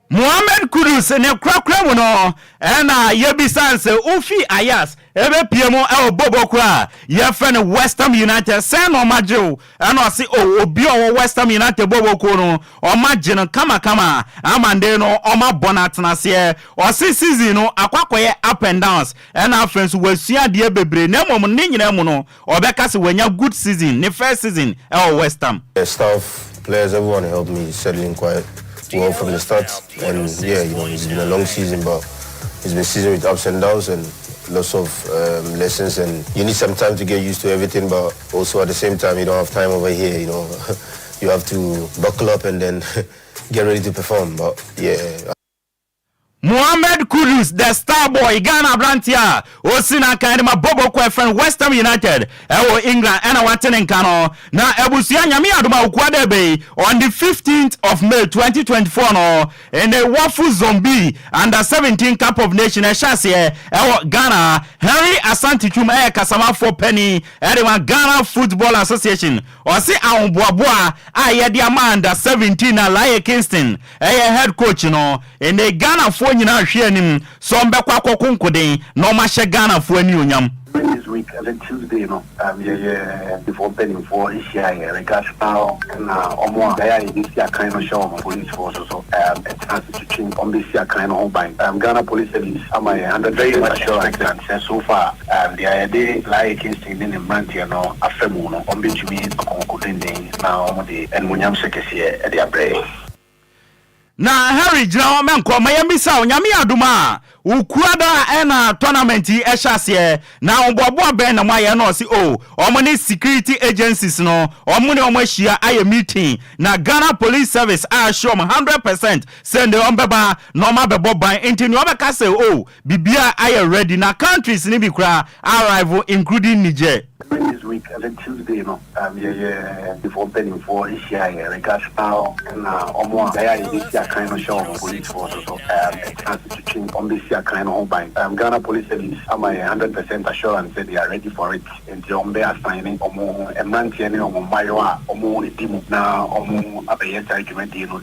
Mohammed Kudus ne korakora mu no, ɛna yɛbisa no sɛ wofi Ajax ɛbɛpie mu ɛwɔ bɔbɔ kuo a yɛfrɛ no West Ham United sɛn na ɔma gye wo? Ɛna ɔse oh obi a ɔwɔ West Ham United bɔbɔ kuo no ɔma gye no kamakama ama nde no ɔma bɔ no atenaseɛ. Ɔse season no akɔ akɔyɛ up and downs ɛna afei nso wasua adeɛ bebree na mmom ne nyinaa mu no ɔbɛka sɛ wanya good season ne first season ɛwɔ West Ham. The staff, players, everyone helped me settling quite well from the start. And yeah, you know, it's been a long season, but it's been season with ups and downs and lots of um, lessons. And you need some time to get used to everything, but also at the same time, you don't have time over here. You know, you have to buckle up and then get ready to perform. But yeah. Mohammed Kudus, the star boy, Ghana aberanteɛ a ɔsi n'akan de ma bɔbɔ kɔ ɛfrɛ no West Ham United ɛwɔ England ɛna wate ne nka no. Na abusua Nyame adom a Okua dɛ bɛyi on the 15th of May 2024 no ɛnɛ Wafu Zone B Under 17 Cup of Nation ɛhyɛ aseɛ ɛwɔ Ghana. Henry Asante Twum ɛyɛ kasamafoɔ panin ɛde ma Ghana Football Association. Ɔse ahoboaboa a yɛde ama Under 17 na Laryea Kingston ɛyɛ head coach no, nnɛ Ghanafoɔ nyinaa hwɛ anim sɛ wɔbɛkɔ akɔko nkoden na wɔahyɛ Ghanafoɔ anionyam. During this week, ɛsɛ Tuesday no, yɛyɛ foɔ mpaninfoɔ hyiaeɛ, Regastal ɛna wɔn a beaeɛ a yɛbɛsi akan no hyɛ wɔn, policefoɔ nso so ɛtena ase twetwe wɔn bɛsi akan no ho ban. Ghana Police Service ama yɛn 100% assurance sɛ so far deɛ yɛde Laryea Kingston ne ne mmeranteɛ no afa mu no, wɔbɛtumi akɔ nkoden na wɔde animuonyamhyɛ kɛseɛ de abrɛ yɛn. Na Harry gyina hɔ mɛnkɔ ma yɛmmisa wo, Nyame yɛ adom a, wo kuada ɛna tournament yi ɛhyɛ aseɛ, na ahoboaboa bɛn na moayɛ? Ɛna ɔse oh, ɔmo ne security agencies no, ɔmo ne ɔmo ahyia ayɛ meeting, na Ghana Police Service a assure ɔmo 100% sɛ ndɛ ɔmo bɛba na ɔmo abɛbɔ ban, nti nea ɔbɛka sɛ oh, biribiara ayɛ ready, na countries no bi koraa arrive including Niger. During this week, ɛsɛ Tuesday no, yɛyɛ foɔ mpanimfoɔ hyiaeɛ, Regasal na wɔn a beaeɛ a yɛbɛsi akan no hyɛ wɔn, policefoɔ nso so tena ase twetwe wɔn bɛsi akan no ho ban. Ghana Police Service ama yɛn 100% assurance sɛ they are ready for it, nti wɔn bɛ assign wɔn mmeranteɛ ne wɔn mmaayewa a wɔdi mu na wɔn abɛyɛ saa dwumadie no.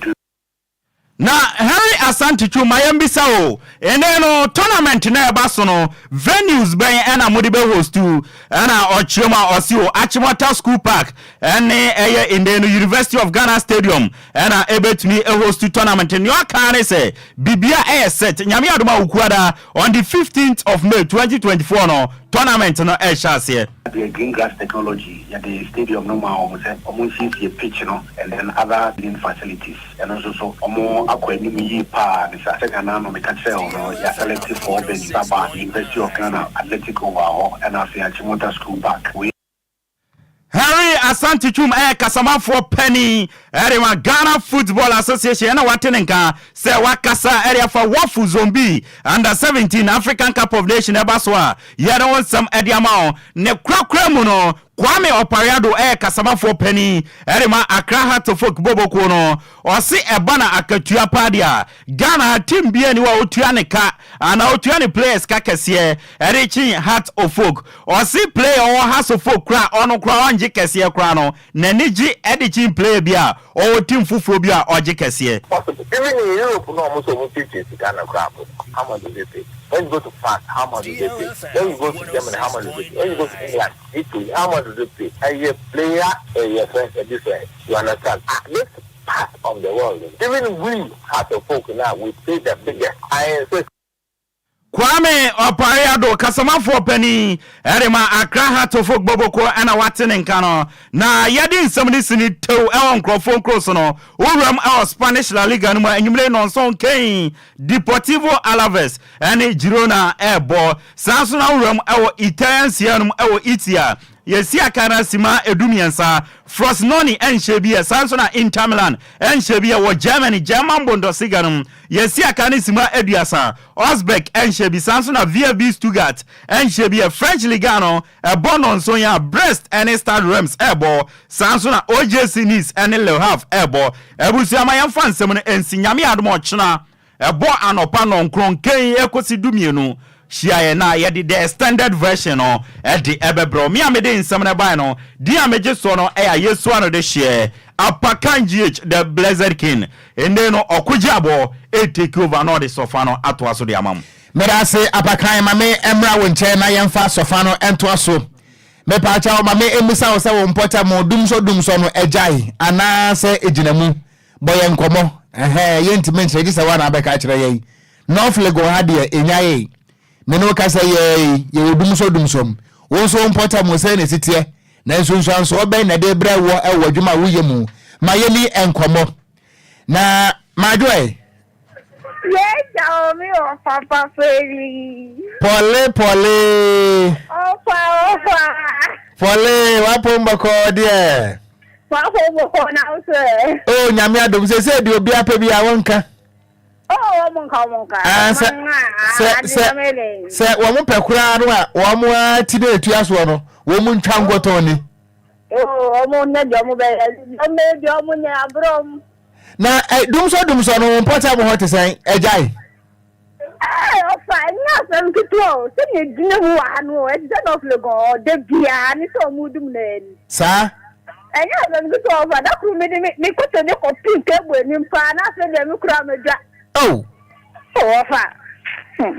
Na Henry Asante Twum ma yɛmbisa o, ene no tournament no a ɛba so no venues bɛn ɛna mode bɛ hostu? Ɛna ɔkyerɛ mu a ɔse o Achimota School Park ɛne ɛyɛ ene no University of Ghana Stadium ɛna ɛbɛtumi hostu tournament. Nea ɔka ara ne sɛ bibia ɛyɛ set. Nyame adom a Wukuada on the 15th of May 2024 no tournament no ɛrehyɛ aseɛ. Deɛ Green Grass Technology yɛde stadium no maa wɔn sɛ wɔn nsiesie pitch no and then other training facilities. Ɛno nso so, wɔakɔ anim yie pa ara ne saa. Sɛdeɛ na ano meka kyerɛɛ wo no, yɛasɛlɛkte four venues, Saba, University of Ghana, Athletic Oval hɔ, ɛna afei Achimota School Park. Wei. Henry Asante Twum yɛ kasamanfoɔ panin de ma Ghana Football Association ɛna wate ne nka sɛ wakasa de afa WAFU Zone B Under 17 African Cup of Nations ɛba so a yɛde ho nsɛm de ama wo. Ne korakora mu no, Kwame Opare Addo yɛ kasamafoɔ panin de ma Accra Hearts of Oak bɔbɔkuo no. Ɔse ɛba no akatua paa deɛ a, Ghana ha team biara nni hɔ a ɔtua ne ka anaa ɔtua ne players ka kɛseɛ de kyen Hearts of Oak. Ɔse player a ɔwɔ Hearts of Oak koraa a ɔno koraa ɔngye kɛseɛ koraa no, n'ani gye de kyen player bi a ɔwɔ team foforɔ bi a ɔgye kɛseɛ. Possible. Even in Europe no a wɔn nso wɔn tuatua sika no koraa mpo no, how much do they pay? When you go to France, how much do they pay? When you go to Germany, how much do they pay? When you go to England, Italy, how much do they pay? Ɛyɛ player ɛyɛ fɛn ɛ different, you understand? Ah, this part of the world no, even we as a folk now, we pay the biggest. I insist. Kwame Opare Addo, kasamafoɔ panin de ma Accra Hearts-of Oak Boboko na wate ne nka no. Na yɛde nsɛm no sini tew wɔ nkurɔfoɔ nkuro so no, wowuram wɔ Spanish La Liga no mu a, anwummere nnɔnson kɛn Deportivo Alaves ne Girona rebɔ. Saa nso na wowuram wɔ Italian Serie A no mu wɔ Italy a, yɛsi aka no simma edumiɛnsa, Frosinone nhyɛ bi ɛ, saa nso na Inter Milan nhyɛ bi ɛ. Wɔ Germany, German Bundesliga no mu, yɛsi aka no simma 30, Augsburg nhyɛ bi, saa nso na VfB Stuttgart nhyɛ bi ɛ. French Ligue 1 no, ɛbɔ nnɔnson yi a, Brest ne Stade Reims rebɔ, saa nso na OGC Nice ne Le Havre rebɔ. Abusua, ma yɛmfa nsɛm no nsi. Nyame adom a, ɔkyena Ɛbɔ anɔpa nnɔnkron kɛn kɔsi dumienu hyia yɛn na yɛde the extended version no de ɛbɛbrɛ wo. Me a mede nsɛm no bae no, din a megye soɔ no yɛ Ayesoa no de hyeɛ Apakan GH the Blessed King. Nnɛ no ɔko gye abɔ retake over na ɔde sɔfa no atoa so de ama mo. Meda ase Apakan, ma me mmra wo nkyɛn na yɛmfa sɔfa no ntoa so. Mepaakyɛw ma me mmisa wo sɛ wo mpɔtam dumsɔ dumsɔ no agyae anaa sɛ egyina mu? Bɔ yɛn nkɔmmɔ. Ɛhɛɛ, yɛntumi nkyerɛ gye sɛ woa na abɛka akyerɛ yɛn. North Legon ha deɛ, ɛnyaee. Me ne wo kasa yi ara yi, yɛwɔ dumsɔ dumsɔ mu. Wo nso wo mpɔtam hɔ, sɛn na ɛsi teɛ? Na nsunsuansoɔ bɛn na ɛde rebrɛ woɔ wɔ adwuma a woyɛ mu? Ma yɛnni nkɔmmɔ. Na Madwo ɛ? Yɛagya o me ɔfa papa bi. Pɔle pɔle. Ɔfa ɔfa. Pɔle wapom bɔkɔɔ deɛ. Wapom bɔkɔɔ na wo sɛ. O nyame adom sɛ sɛ deɛ obi apɛ bi a wɔnka. Oh wɔn nka wɔn nka. Ah, sɛ sɛ sɛ sɛ wɔn pɛ koraa no a wɔn ara ti na etua soɔ no wɔn ntwa nkɔtɔn ni. Oh wɔn nyɛ deɛ wɔn bɛyɛ wɔn bɛyɛ deɛ wɔn nyɛ aborɔ wɔn. Na eh, dumsɔ dumsɔ no wo mpɔtam hɔ te sɛn? Agyae. Ee, ɔfa, ɛnyɛ asɛm ketewa o. Sɛnea egyina mu wɔ ha no o, ɛte sɛ North Legon ɔda biara ne sɛ wɔredum no ani. Saa? Ɛnyɛ asɛm ketewa ɔfa. Da koro mede me me kotodwe kɔpem table anim paa na afei deɛ me koraa madwa. Oh! Oh, ɔfa.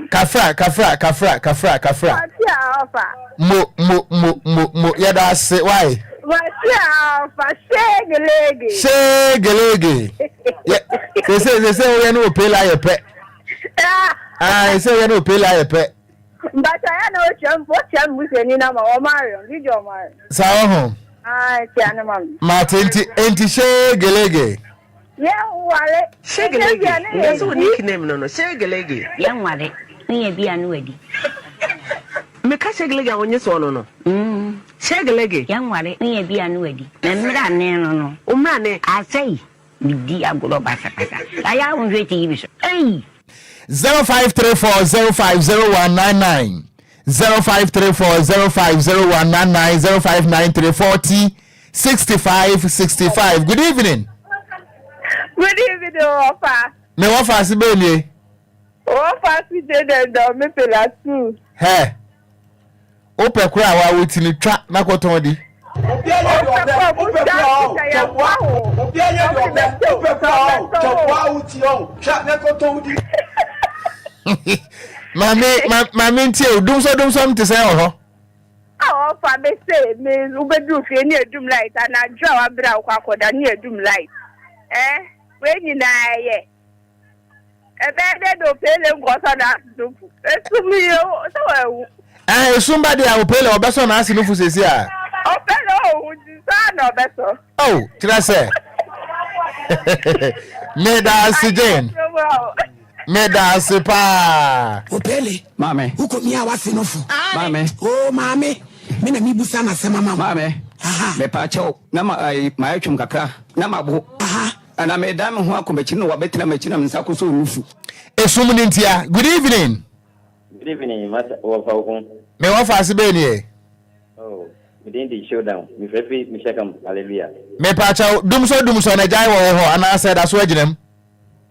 Kafra, kafra, kafra, kafra, kafra. Mate a ɔfa. Mo, mo, mo, mo, mo, yɛda ase, why? Mate a ɔfa, shegelege. Shegelege. Yɛ, sese, sese woyɛ ne opela yɛ pɛ. Ah, sese woyɛ ne opela yɛ pɛ. Mbata ya na okyia m, okyia m busuani na ma ɔmario, video ɔmario. Saa wɔ ho. Ah, kyia ne ma me. Mate nti, nti shegelege. Yɛnware. Shegelege, nyɛ sɛ wo nickname no no, Shegelege. Yɛnware, ne yɛ bi a ne wadi. Meka Shegelege a wonye soɔ no no, Shegelege. Yɛnware, ne yɛ bi a ne wadi. Me mmrane no no. Wo mmrane. Asɛi, medi agorɔ basabasa. Ayɛ a wonhwɛ TV so, ei! 0534 050199 0534 050199 0593 40 65 65 Good evening. Good evening, Ofa. Me wɔfa ase bɛɛ nie. Wɔfa ase gye dɛ dɔ me pela tu. Hɛ. Wopɛ koro a wawo ti no twa na kɔtɔn di. Maame maame ntie o dumsɔ dumsɔ no te sɛ wɔ hɔ. A ɔfa me se me wobɛduru fie ne adum light anadwo a wabrɛ a wokɔ akɔda ne adum light eh wei nyinaa ɛyɛ ɛbɛyɛ dɛ de opele nkɔsɔ n'ase no fu esum yi o sɛ wawu. Ɛɛ esum ba deɛ a opele ɔbɛsɔ n'ase no fu sese a. Opele ohu ti saa na ɔbɛsɔ. Oh kyerɛ sɛ meda ase Jane meda ase paa. Opele maame wokɔ mia w'ase no fo. Maame oh maame me na mebusa n'asɛm ama wo. Maame mepaakyɛw na ma ayi mayɛ twom kakra na mabo. Aha. Na medan me ho akɔ m'akyi na wabɛtena m'akyi na me nsa akɔsɔ nufu. Esum no ntia. Good evening. Good evening, Master wɔfa wo ho. Me wɔfa ase bɛɛ nie. Oh, me din de Showdown. Me frɛ fi me hyɛkam. Hallelujah. Me paakyɛw, dumsɔ dumsɔ na agyae wɔ wo hɔ anaasɛ ɛda so agyina mu?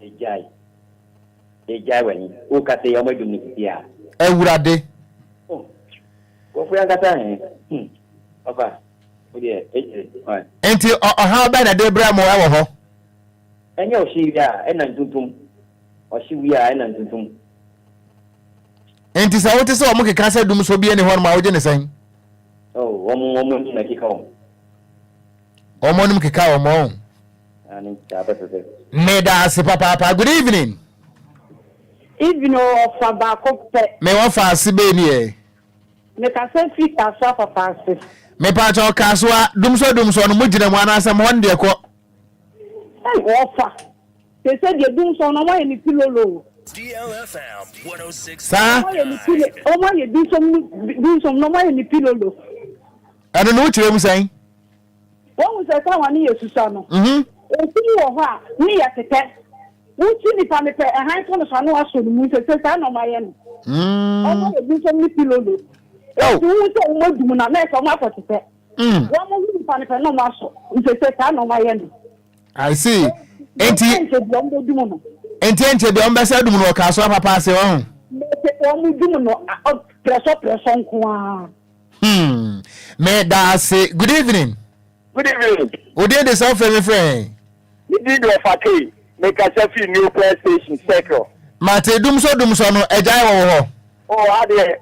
Agyae. Agyae wɔ he? Wo kasa yi, ɔmo adum no sisi a. Awurade. Oh, nkurɔfoɔ yi ankasa he? Hmm, ɔfa. Enti ɔhaw bɛn na ɛde brɛ mo wɔ hɔ? Ɛnyɛ ɔhye wie a ɛna ntuntum. Ɔhye wie a ɛna ntuntum. Enti sɛ wote sɛ wɔn keka sɛ dum so bi ɛni hɔ nom a wogye ne sɛn? Oh, wɔn wɔn anim na keka wɔn. Wɔn anim keka wɔn ɔn. Ane saa pɛpɛpɛ. Meda ase papaapa. Good evening. Evening o, ɔfa baako pɛ. Me wɔfa ase bɛɛ ni ɛ. Mekasa firi Kasoa papa ase. Mepakyɛw Kasoa, dumsɔ dumsɔ no mo gyina mu anaasɛ mo hɔ no deɛ kɔ? Ei wɔfa, sese deɛ dumsɔ no ɔmo ayɛ no pilolo o. Saa? Ɔmo ayɛ no pilo, ɔmo ayɛ dumsɔm no dumsɔm no ɔmo ayɛ no pilolo. Ɛno no wo kyerɛ mu sɛn? Wahu sɛ sawa no yɛ susua no, esum wɔ hɔ a ne yɛ tetɛ. Wokyi nipa no pɛ, ɛhan tɔ no so a na wasɔ ne mu. Sese saa na wɔayɛ no. Wɔayɛ bi nso ne pilolo. Enti wohu sɛ wɔadum no a, na ɛsɛ wɔn akɔ tetɛ. Wɔhu nipa no pɛ na wɔasɔ. Sese saa na wɔayɛ no. I see. Enti ɛnkyɛ bi wɔn bɛdum no. Enti ɛnkyɛ bi wɔn bɛsɛ dum no wɔ Kasoa papa ase wɔn. Wɔn dum no prɛsɔ prɛsɔ nko ara. Hmm. Me da ase. Good evening. Good evening. Wo din de sɛ wofrɛ me frɛ hɛn? Me din de Ɔfakee. Mekasa firi New Pearl Station Circle. Mate, dumsɔ dumsɔ no agyae wɔ wo hɔ? Oh, ha deɛ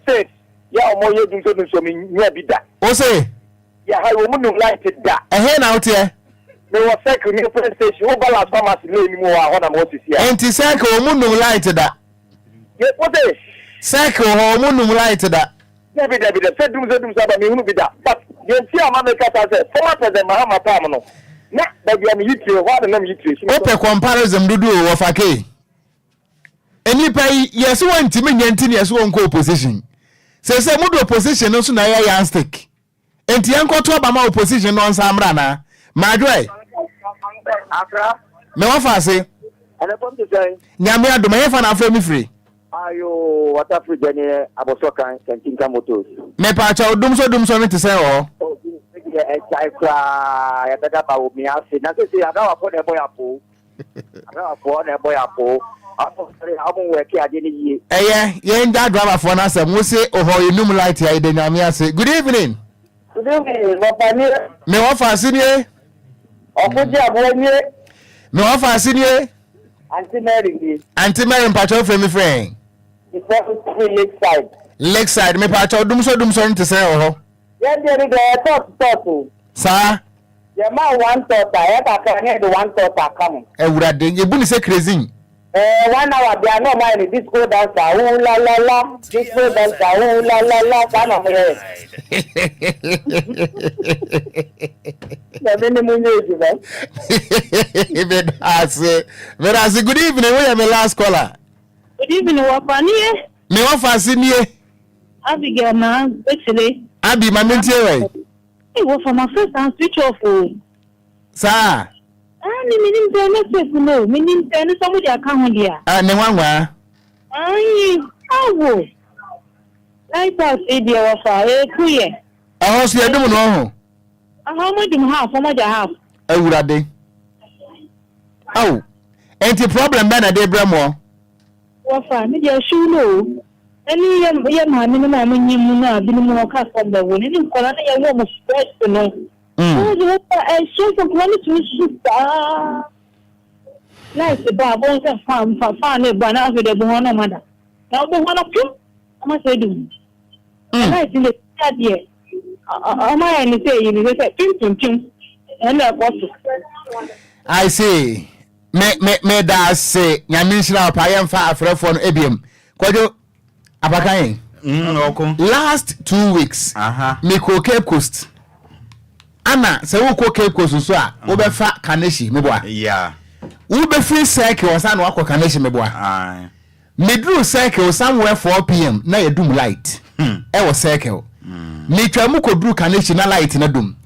since yɛ a wɔn yɛ dumsɔ dumsɔ me nya bi da. Wo se? Yɛ ha wɔn num light da. Ɛhe na woteɛ? Me wɔ Circle New Pearl Station, wo ba Last Pharmacy lane no mu hɔ a, hɔ na me wɔ sisi a. Enti Circle wɔn num light da? Yɛ, wo se? Circle hɔ wɔn num light da? Dabi dabi dabi sɛ dum sɛ dum sɛ aba menhunu bi da but deɛ nti a ma meka saa sɛ former president Mahama time no na baabi a meyi tire hɔ a na na meyi tire so Wopɛ comparison dodo o wɔfa kei. Nnipa yi yɛse wɔntimi nyɛ nti na yɛse wɔnkɔ opposition. Seesei mode opposition no nso na ɛyɛ yardstick. Enti yɛnkɔto aba ma opposition no ɔnsan mmra anaa? Madwo ɛ. Akra. Me wɔfa ase. Ɛnɛ fam te sɛn? Nyame adom, ɛhefa na afrɛ me firi? Ayoo, Watafiri gya ne abɔsɔ kan Kantinka Motors. Mepaakyɛw, dumsɔ dumsɔ no te sɛn wɔ hɔ? Oh, dumsɔ deɛ ɛgyae koraa, yɛbɛda ba wɔ mia ase. Na sese Adawafoɔ na ɛbɔ yɛ apoo. Adawafoɔ na ɛbɔ yɛ apoo. Ɔmo ɔmo nwɛke adeɛ no yie. Ɛyɛ, yɛn gya driverfoɔ no asɛm, wo se ohɔ yɛnum light a yɛda Nyame ase. Good evening. Good evening, wɔfa nie. Me wɔfa ase nie. Ɔko gye aboa nie. Me wɔfa ase nie. Aunty Mary nie. Aunty Mary mpakyɛw frɛ me frɛ yɛn. Mefrɛ wo firi Lakeside. Lakeside mepakyɛw dumsɔ dumsɔ no te sɛn wɔ hɔ? Yɛn deɛ no deɛ ɛyɛ tɔɔt tɔɔt o. Saa. Yɛ ma wo one tɔɔt a ɛyɛ kakra ne yɛde one tɔɔt aka ho. Awurade yɛbu no sɛ kerezin. Ɛɛ one hour bia na ɔmo ayɛ no disco dancer ooh la la la disco dancer ooh la la la saa na ɔmo yɛ. Nyame ne mo nyɛ adwuma. Meda ase. Meda ase. Good evening. Woyɛ me last caller. Good evening, wɔfa nie. Me wɔfa ase nie. Abigail na etile. Abi ma me ntie wɛ. Ee wɔfa ma first and switch off o. Saa. Ah me menim sɛ ɛnyɛ safe no o menim sɛ ɛno sɛ wɔde aka ho deɛ a. Ah ne nwanwaa. Ayi awo light house yi deɛ wɔfa eku yɛ. Ɛhɔ so yɛdum no ɔho. Aha wɔn dum half wɔn agya half. Awurade. Awo nti problem bɛn na ɛde brɛ moɔ. Wɔfa me deɛ hyew no o. Ɛne yɛ yɛ maame nom a wɔn nyim no a binom wɔka sɛ wɔbɛwo no ne nkwadaa no yɛwo wɔn fresh no. Wo de wo ba ɛhyɛ sɛ nkwadaa no tumi susu saa. Light ba a bɔn sɛ fan fa fan no ba na afei de ɛbɔ hɔn na ɔma da. Na ɔbɔ hɔn na pum ɔma sɛ edum. Light no de adeɛ ɔma yɛ ne sɛ eyi ne sɛ pim pim pim ɛna ɛkɔ so. I see. Me me me da ase nyame nhyira wo paa yɛmfa afrɛfoɔ no ebiem. Kwadwo Abakan. Mm, Last 2 weeks mekɔ Cape Coast. Ana sɛ wokɔ Cape Coast nso a wobɛfa Kaneshie meboa. Yeah. Wobɛfiri Circle ansa na wakɔ Kaneshie meboa. Meduru Circle somewhere 4 p.m. na yɛdum light ɛwɔ Circle. Metwa mu kɔduru Kaneshie na light na dum.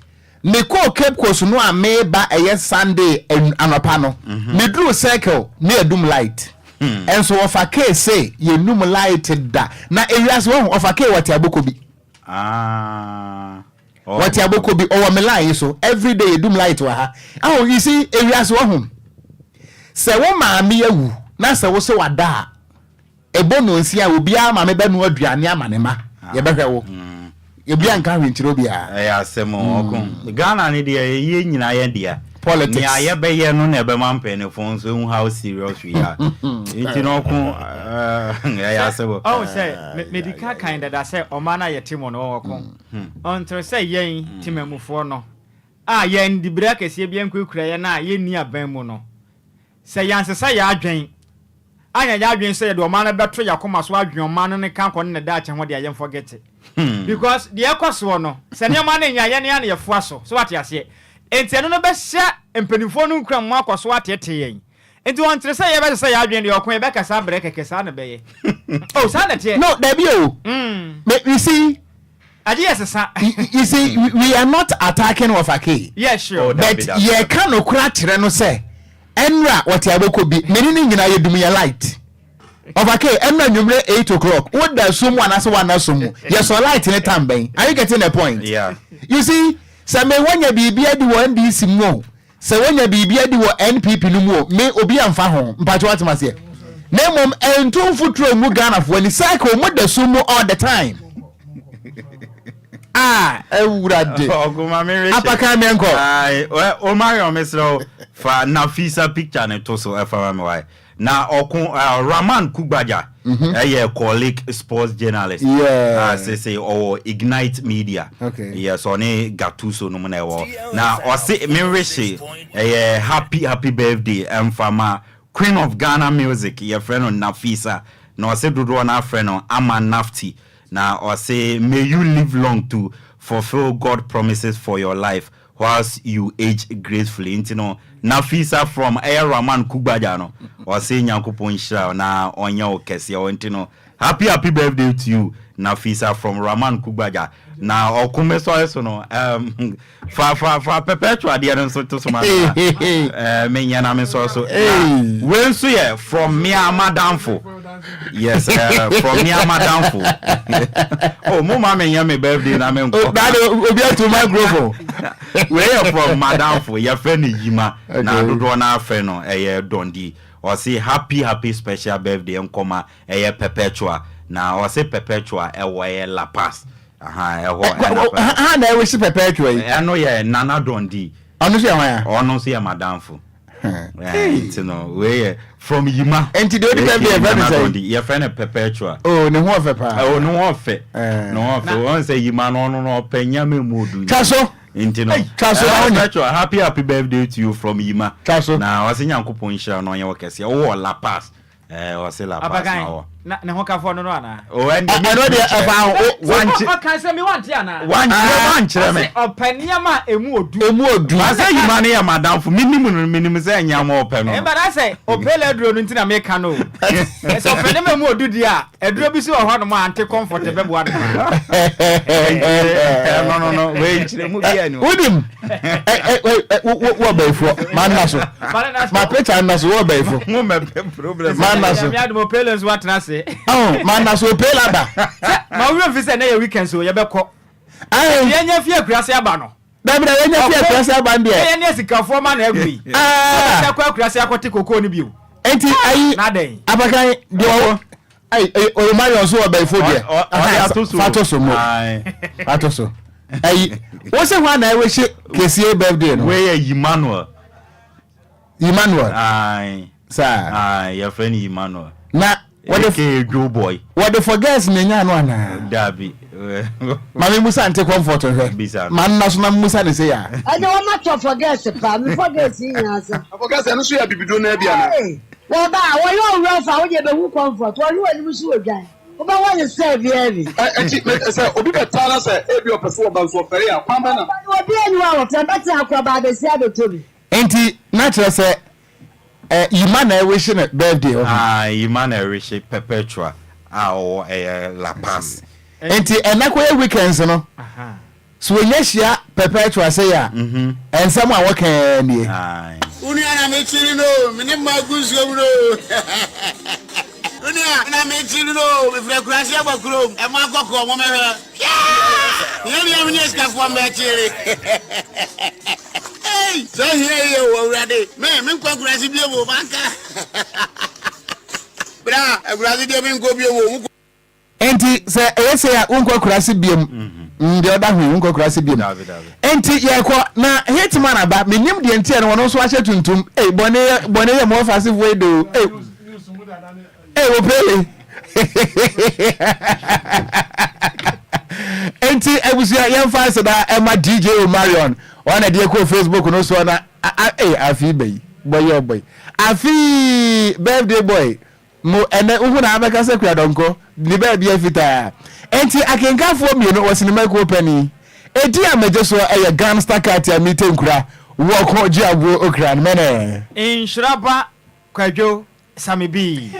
Mekɔɔ Cape Coast no a meba ɛyɛ Sunday anɔpa no, meduru Circle na yɛdum light. Ɛnso wɔfa kee se yɛnum light da. Na ewiase wahu ɔfa kee wɔte aboko bi. Wɔte aboko bi ɔwɔ me line yi so everyday yɛdum light wɔ ha. Ahu you see ewiase wahu sɛ wo maame awu na sɛ wo se wada a ɛbɔ nonsia a obiara maame bɛnoa aduane ama ne ma yɛbɛhwɛ wo obiara nka hwee nkyerɛ obiara. Ɛyɛ asɛm o ɔko. Ghana no deɛ yɛ nyinaa yɛ dea. Politics. Nea yɛbɛyɛ no na ɛbɛma mpanyinfoɔ nso ehu how serious we are. Nti no ɔko ɛyɛ asɛm o. Ɔhu sɛ medi ka kan dada sɛ ɔman no a yɛte mu no ɔko. Ɔntere sɛ yɛn temamufoɔ no a yɛn diberɛ akɛseɛ biara nkurakura yɛn a yɛnni aban mu no, sɛ yɛansesa yɛn adwen, anyɛ yɛn adwen sɛ yɛde ɔman no bɛto yɛn akoma so adwen ɔman no ne kankɔ ne ne daakye ho deɛ, yɛnfɔgɛte. Because deɛ ɛkɔ soɔ no, sɛ nneɛma no nyɛ a, yɛn ara na yɛfoa so. So wate aseɛ? Enti ɛno no bɛhyɛ mpanimfoɔ no nkuran ma wɔakɔ so ateetee yɛn. Enti wɔnkyerɛ sɛ yɛbɛsesa yɛn adwene deɛ, ɔko, yɛbɛkasa abrɛ kɛkɛ, saa na ɛbɛyɛ. Oh, saa na ɛteɛ. No, dabi o. Me, you see. Agye yɛ sesa. You see, we are not attacking Wɔfa Yeah, sure. Oh, But yɛka nokora kyerɛ no sɛ ɛnra wɔte abɔkɔ bi mene ne nyinaa yɛdum yɛ light. Wɔfa K, ɛnra nwummerɛ 8 o'clock woda sum mu anaasɛ woanna sum mu yɛsɔ light ne tam bɛn. Are you getting the point? Yeah. You see, sɛ me wanya biribi adi wɔ NDC mu o, sɛ wanya biribi adi wɔ NPP no mu o, me obi amfa ho. Mpakyɛ woatem aseɛ. Na mmom ɛnto mfuturo ngu Ghanafoɔ ani circle mo da sum mu all the time. Ah, awurade. Ɔgoma me rehyɛ. Apakan me nkɔ. Ayi, Omarion mesrɛ wo fa Nafisa picture ne to so ɛfa ma me wae. Na ɔko Rahman Kugbaja ɛyɛ colleague sports journalist. Yeah. A sese ɔwɔ Ignite Media. Okay. Yes, ɔne Gattuso no mu na ɛwɔ. Na ɔse me rehye ɛyɛ happy happy birthday ɛmfa ma Queen of Ghana music yɛfrɛ no Nafisa. Na ɔse dodoɔ no afrɛ no Ama Nafti. Na ɔse may you live long to fulfill God promises for your life whilst you age gracefully nti no Nafisa from ɛyɛ Rahman Kugbaja no ɔse Nyankopɔn nhyira wo na ɔnyɛ wo kɛseɛ nti no happy happy birthday to you Nafisa from Rahman Kugbaja na ɔko me sɔre so no um, fa fa fa perpetual adeɛ no nso to so ma me na eh, menyɛ na me sɔre so na wei nso yɛ from mea madamfo. Yes, from me amadamfo. Oh, mo ma me nyɛ me birthday na me nkɔ. Daddy, obi ato microphone. Wei yɛ from madamfo, yɛfrɛ no Yima. Na dodoɔ no afrɛ no ɛyɛ Dondi. Ɔse happy happy special birthday nkɔma ɛyɛ Perpetua. Na ɔse Perpetua ɛwɔ ɛyɛ La Paz. Aha, ɛhɔ ɛna. Ha na ɛwɔ si Perpetua yi. Ɛno yɛ Nana Dondi. Ɔno nso yɛ hwan a? Ɔno nso yɛ madamfo. Nti no wei yɛ from Yima. Nti deɛ odi birthday yɛfrɛ no sɛn? Yɛfrɛ no Perpetua. Oh, ne ho ɔfɛ paa. Oh, ne ho ɔfɛ. Ne ho ɔfɛ. Wɔn sɛ Yima no ɔno no ɔpɛ nyame mu odu. Twa so. Nti no. Twa so na ɔnyɛ. Perpetua happy happy birthday to you from Yima. Twa so. Na ɔsɛ Nyankopɔn nhyira no ɔnyɛ wɔ kɛseɛ. Wowɔ La Paz. Ɛɛ ɔse La Paz na ɔwɔ. Na ne ho kafoɔ no no anaa? O ɛnde Ɛ- ɛno deɛ ɛfa ho wo- Wankye- Ɔka sɛ mi wante anaa? Wankyerɛ wankyerɛ me. Ɔse ɔpɛ nneɛma a emu odu. Emu odu. Ba sɛ Yima no yɛ m'adamfo menim no menim sɛ nneɛma ɔpɛ no. Ɛmba na sɛ ɔpɛ la aduro no nti na meka no o. Sɛ ɔpɛ nneɛma emu odu deɛ a, aduro bi so wɔ hɔnom a ante comfort bɛboa no paa. Ɛno no no wei nkyerɛmu biara ni hɔ. Wonim wɔ bɛyifoɔ manna so ma picture nna so wɔ bɛyifo Mo mɛpɛ problem. Manna so. Nyame adom Opele nso atena ase. Oh, manna so Opele aba. Sɛ ma wo werɛ mfi sɛ ɛnɛ yɛ weekend so yɛbɛkɔ. Ae. Yɛnya fi akurase aba no. Dabi na yɛnya fi akurase aba no deɛ. Yɛne asikafoɔ ma na agu yi. Ah. Sɛ kɔ akurase akɔte kokoo no bio. Enti ayi. Na dɛn? Abakan deɛ ɔwɔ. Ayi oye Marion nso wɔ bɛyifo deɛ. Ɔde ato so. Fa to so mo. Fa to so. Ayi wo se hwan na ɛwehye kesie birthday no? Wei yɛ Emmanuel. Emmanuel. Ayi. Saa. Ayi yɛfrɛ no Emmanuel. Na wɔde aka Dwo boy. Wɔde for girls na enya ano anaa? Dabi. Maame musa nte comfort hwɛ. Bisa no. Ma nna so na musa ne se ya. Ɛnde wɔn atɔ for girls paa me for girls yi nyinaa sɛ. For girls ɛno nso yɛ abibiduro naa bi anaa? Hey, wɔba a wɔyɛ owura fa wo deɛ bɛhu comfort wɔhwe w'anim so wɔ dwan wobɛwɔ ne sɛ biara bi. Ɛnti sɛ obi bɛtaa na sɛ ebi ɔpɛ so ɔba nso ɔfɛre a kwan bɛ na. Obi ani hɔ a wɔfrɛ bɛtena akɔ aba abɛsi abɛtɔ bi. Enti na kyerɛ sɛ eh, Yima na ɛwehye no birthday ɔho. Ah, Yima na ɛwehye Perpetua a ɔwɔ ɛyɛ La Paz. Enti ɛnɛ kɔyɛ weekends no, so wɔnya hyia Perpetua sei a, nsɛm a wɔka ara nie. Wo nua na mekyiri no o, me ne mma gu nsuo mu no o. Wo nua na mekyiri no o, mefiri akuraase aba kurom, ɛmma kɔkɔɔ mommɛhwɛ. Hwɛ! Hia nua me ne asikafoɔ mmɛkyere. Ei! Sɛ hia yi yɛ o, Awurade, me, menkɔ akuraase bio o, manka. Bra, akuraase deɛ menkɔ bio o, mokɔ. Enti sɛ ɛyɛ sei a wonkɔ akuraase biom. Mm, deɛ ɔda ho yi, wonkɔ akuraase biom. Enti yɛkɔ na hitman aba, menim deɛ nti a no wɔno nso ahyɛ tuntum. Ei, bɔne yɛ, bɔne yɛ mo ɔfasefoɔ yi de o. Ei, ei, wɔpele. Enti abusua yɛmfa aseda ɛma DJ Omarion, ɔna deɛ kɔ Facebook no soɔ na, ei, afei bɛyi, bɔyɛ ɔbɔyi. Afei birthday boy, Mo ɛnɛ wohu na abɛka sɛ kuadɔnkɔ ne baabi yɛ fitaa. Enti akenkanfoɔ mmienu wɔ sinima kuo panin. Edin a megye soɔ yɛ Gangsta Katia Mite Nkura Wɔko Gye Abuo Okran Mɛnɛ. Nhyira ba Kwadwo Same Bii.